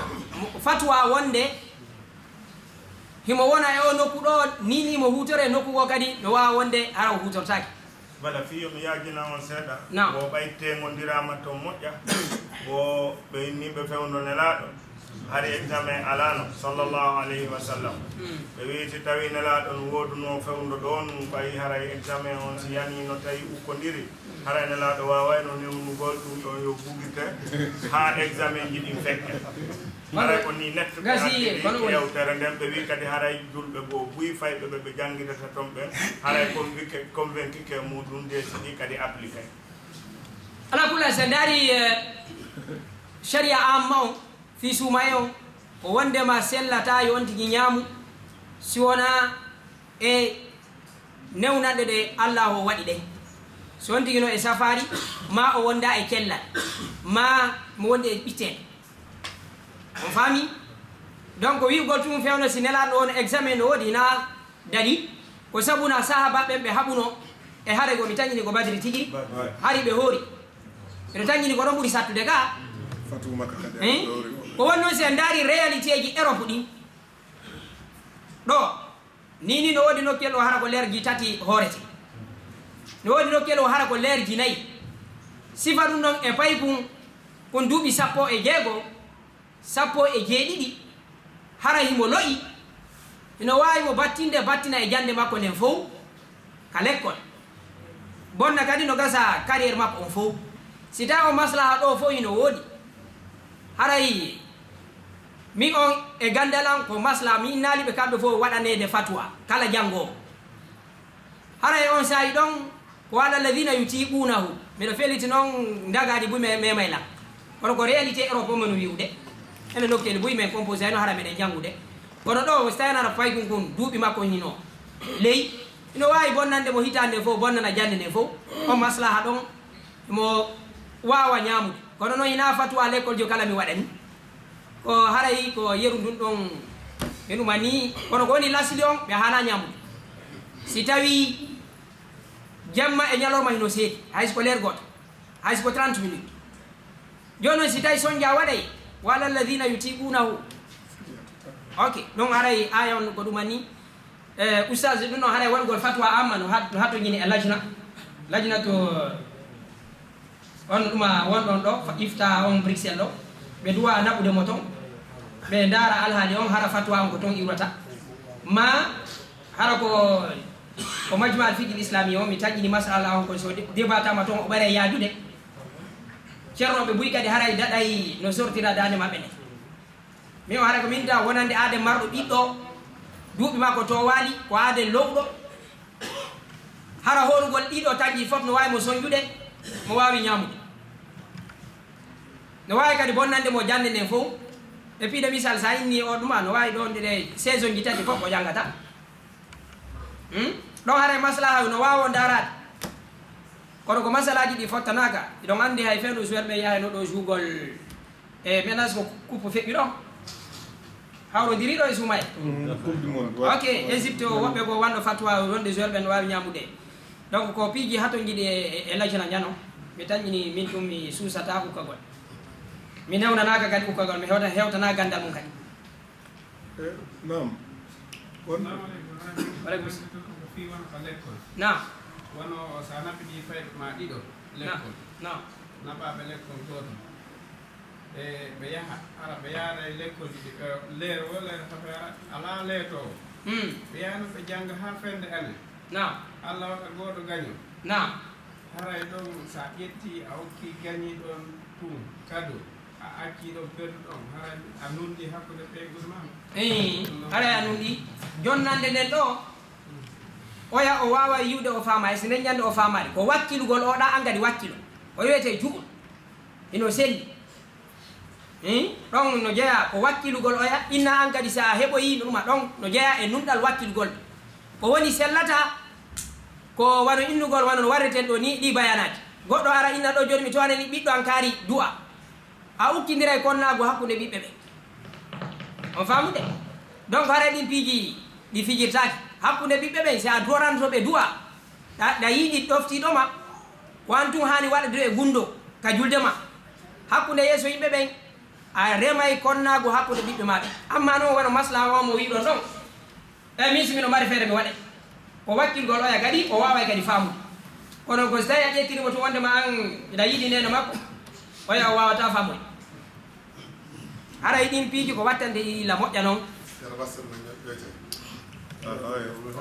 fatwa wonde himo wona e o nokku ɗo, ni ni mo huutore, nokku goo kadi no waawa wonde hara o huutortaake. Bala fii yo mi yaajina on seeɗa. Naam. Wo ɓay teeŋondiraama ton moƴƴa, wo ɓe inni ɓe fewndo Nelaaɗo, hari examen alaano, sallallahu alayhi wa sallam. Mm. Ɓe wi'i si tawi Nelaaɗo no woodunoo fewndo ɗon, ɓay haray examen on si yanii no tawi ukkondiri, haray Nelaaɗo waawayno newnugol ɗum ɗon yo bugite haa examen ji ɗin fekke. Haray ko ni nette ɓe Gasi, artiri kono woni yewtere nden, ɓe wi kadi haray julɓe goo buy fayɓe ɓe ɓe janngidata ton ɓen, haray convique-, convaincu ke muɗum décidi kadi appliqué. Ala kulli, so ndaari, eh, sharia amma on, fii suumaye on, ko wondema sellataa yo on tigi ñaamu, si wonaa e newnanɗe ɗe Allah o waɗi ɗen. So on tigi no e safaari, maa o wonda e cellal, maa mo wondi e ɓitteende. On faami? Donc, wi'ugol tun fewndo si Nelaaɗo on examen no woodi na daɗi, ko sabuna sahaaba ɓen ɓe haɓuno e hare go mi tañini ko Badri tigi, hari ɓe hoori. Ɓe tañini ko ɗon ɓuri sattude ka. Fatu Makka kadi. Hein? Ko woni noon si en ndaari réalité ji Europe ɗin. Ɗo, Ni, ni no woodi nokkel o hara ko leerji tati hoorete. No woodi nokkel o hara ko leerji nayi. Sifa ɗum ɗon e paykun, kun duuɓi sappo e jeego, sappo e jeeɗiɗi, hara himo lo'i, hino waawi mo battinde, battina e jannde makko nden fow ka lekkol. Bonna kadi no gasa carrière makko on fow. Si tawi on maslaha ɗo fow hino woodi, haray mi on e ganndal an ko masla, mi innaali ɓe kamɓe fof waɗaneede fatwa kala janngoowo. Haray on saa'i ɗon, ko ala alladhina yutiqunahu. Miɗo feliti noon ndagaɗi buy me, memay lan. Kono ko réalité Europe o men wi'ude. Ene nokkeeli buy men composé no hara meɗen janngude. Kono ɗo, so tawi hara paykun kun, duuɓi makko hino ley. Hino waawi bonnande mo hitaande fof, bonnana jannde nde fof. On maslaha ɗon, mo waawa ñaamude. Kono noon hinaa fatuwa lekkol jo kala mi waɗani. Ko haray ko yeru ndun ɗon e ɗuma ni, kono ko woni lasli on, ɓe haana ñaamude. Si tawi jamma e ñalorma hino seedi, hay si ko leer gooto, hay si ko trente minutes. Jooni noon si tawi sonja waɗay, wa ala alladhina yutiqunahu. Ok, ɗon haray aya on ko ɗuma ni. Eh, Oustaz, ɗum noon haray waɗugol fatwa amma no hat-, no hattojini e lajna. Lajna to on ɗuma won ɗon ɗo, fa-, ifta on Bruxelles ɗo. Ɓe duwa naɓude mo ton. Ɓe ndaara alhaali on hara fatwa on ko ton iwrata. Ma hara ko, ko Majma al Fiqh al Islami on, mi taƴini masala on ko so de-, debatama ton o ɓare yaajude. Ceerno ɓe buy kadi haray daɗay no sortira daande maɓɓe nde. Mi o hara ko min da wonande aaden marɗo ɓiɗɗo, duuɓi makko toowaali, ko aaden lowɗo. Hara hoorugol ɗiɗo tanji fof no waawi mo sonjude, mo waawi ñaamude. No waawi kadi bonnande mo jannde nden fof. E piɗe misal, sa inni o ɗuma, no waawi ɗon ɗe saison ji tati fof o janngata. Hmm? Ɗon haray maslaha no waawo ndaaraade. Kono ko masalaaji ɗi fottanaaka. Iɗon anndi hay fewndo suwer ɓe yahay no ɗo juugol E ménage ko coupe feƴƴuɗo, hawrodiriɗo e suumaye. Ok, Égypte o woɓɓe goo wanɗo fatwa wonde joueur ɓen no waawi ñaamude. Donc ko piiji hatonjiɗi e, e, e lajana ñano. Mi tanƴini min ɗum mi suusata ukkagol. Mi newnanaaka kadi ukkagol, mi hewta, hewtanaa ganndal mum kadi. Eh, naam. Won Waleykum salam. Ko fii wano ka lekkol. Naam. Wano so a naɓidii fayɓe ma ɗiɗo Naam. lekkol. Naam. Naɓaaɓe lekkol gooto. E ɓe yaha, hara ɓe yaara e lekkol ɗiɗi, eh, leer wo leer tato yara, alaa leetoowo. Hmm. Ɓe yaha no ɓe jannga haa fende ane. Naam. Alla waɗa gooto gaño. Naam. Haray ɗon so a ƴettii a okkii gañiiɗo on tun kado, a accii ɗon perduɗo on, haray a nunɗii hakkunde ɓeynguure maa. Ii, haray a nunɗii. Jonnande nden ɗoo, oya o waaway yi'ude o faama, e si nden ñande o faamaali. Ko wakkilugol o ɗaa an kadi wakkilo. O wiyetee juɓul. Hino selli. Ii, ɗon no jeyaa ko wakkilugol oya, inna an kadi si a heɓoyii no ɗuma ɗon no jeyaa e nunɗal wakkilugol. Ko woni sellataa, ko wano innugol wano no warreten ɗoo nii ɗii bayaanaaji. Goɗɗo ara inna ɗoo jooni mi towananii ɓiɗɗo an kaari du'a. A ukkindiray konnaagu hakkunde ɓiɓɓe ɓen. On faamude? Donc haray ɗin piiji ɗi fijirtaake. Hakkunde ɓiɓɓe ɓen, si a doranto ɓe du'a, ɗa, ɗa yiɗi ɗoftiiɗo ma, ko an tun haani waɗude e gunndoo ka julde maa. Hakkunde yeeso yimɓe ɓen, a remay konnaagu hakkunde ɓiɓɓe maa ɓen. Ammaa non wano maslaha on mo wi'uɗon ɗon, E min si miɗo mari feere mi waɗay. Ko wakkilgol oya kadi o waaway kadi faamude. Kono ko so tawi a ƴettiri mo tun wonde ma an hiɗa yiɗi neene makko, oya o waawataa faamude. Haray ɗin piiji ko wattande illa moƴƴa non.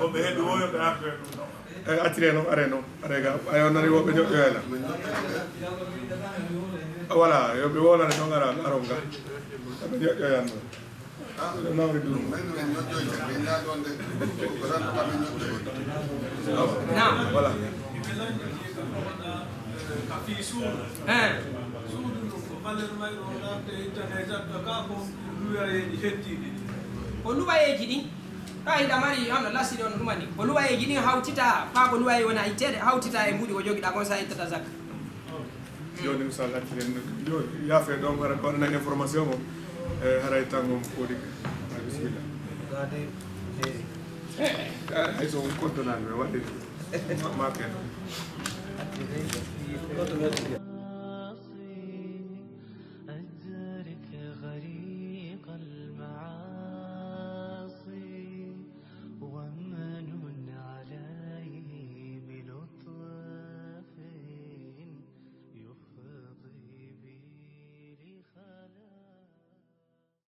Woɓɓe heɓi woyoɓe arde ɗum ɗo. E accire noon are noon are ga ayo nani woɓɓe joƴƴoyla. Voilà, yo ɓe wolane noon ara aron ga. Ɓe joƴƴoyan noon. Nawri ɗum. Naam. Voilà. Hein. Ko luwayeeji ɗin, tawa hiɗa mari hono lasiri on ɗuma ni. Ko luwayeeji ɗin hawtita, faa ko luwaye woni a itteede, hawtita e mbuuɗi ko jogiɗaa kon sa ittata zakka. Jooni misal accire yo yaafe ɗon hara ko waɗana information o e haray tango mo koɗi. Bisimilla. Hay so on kontonani mi waɗi makke.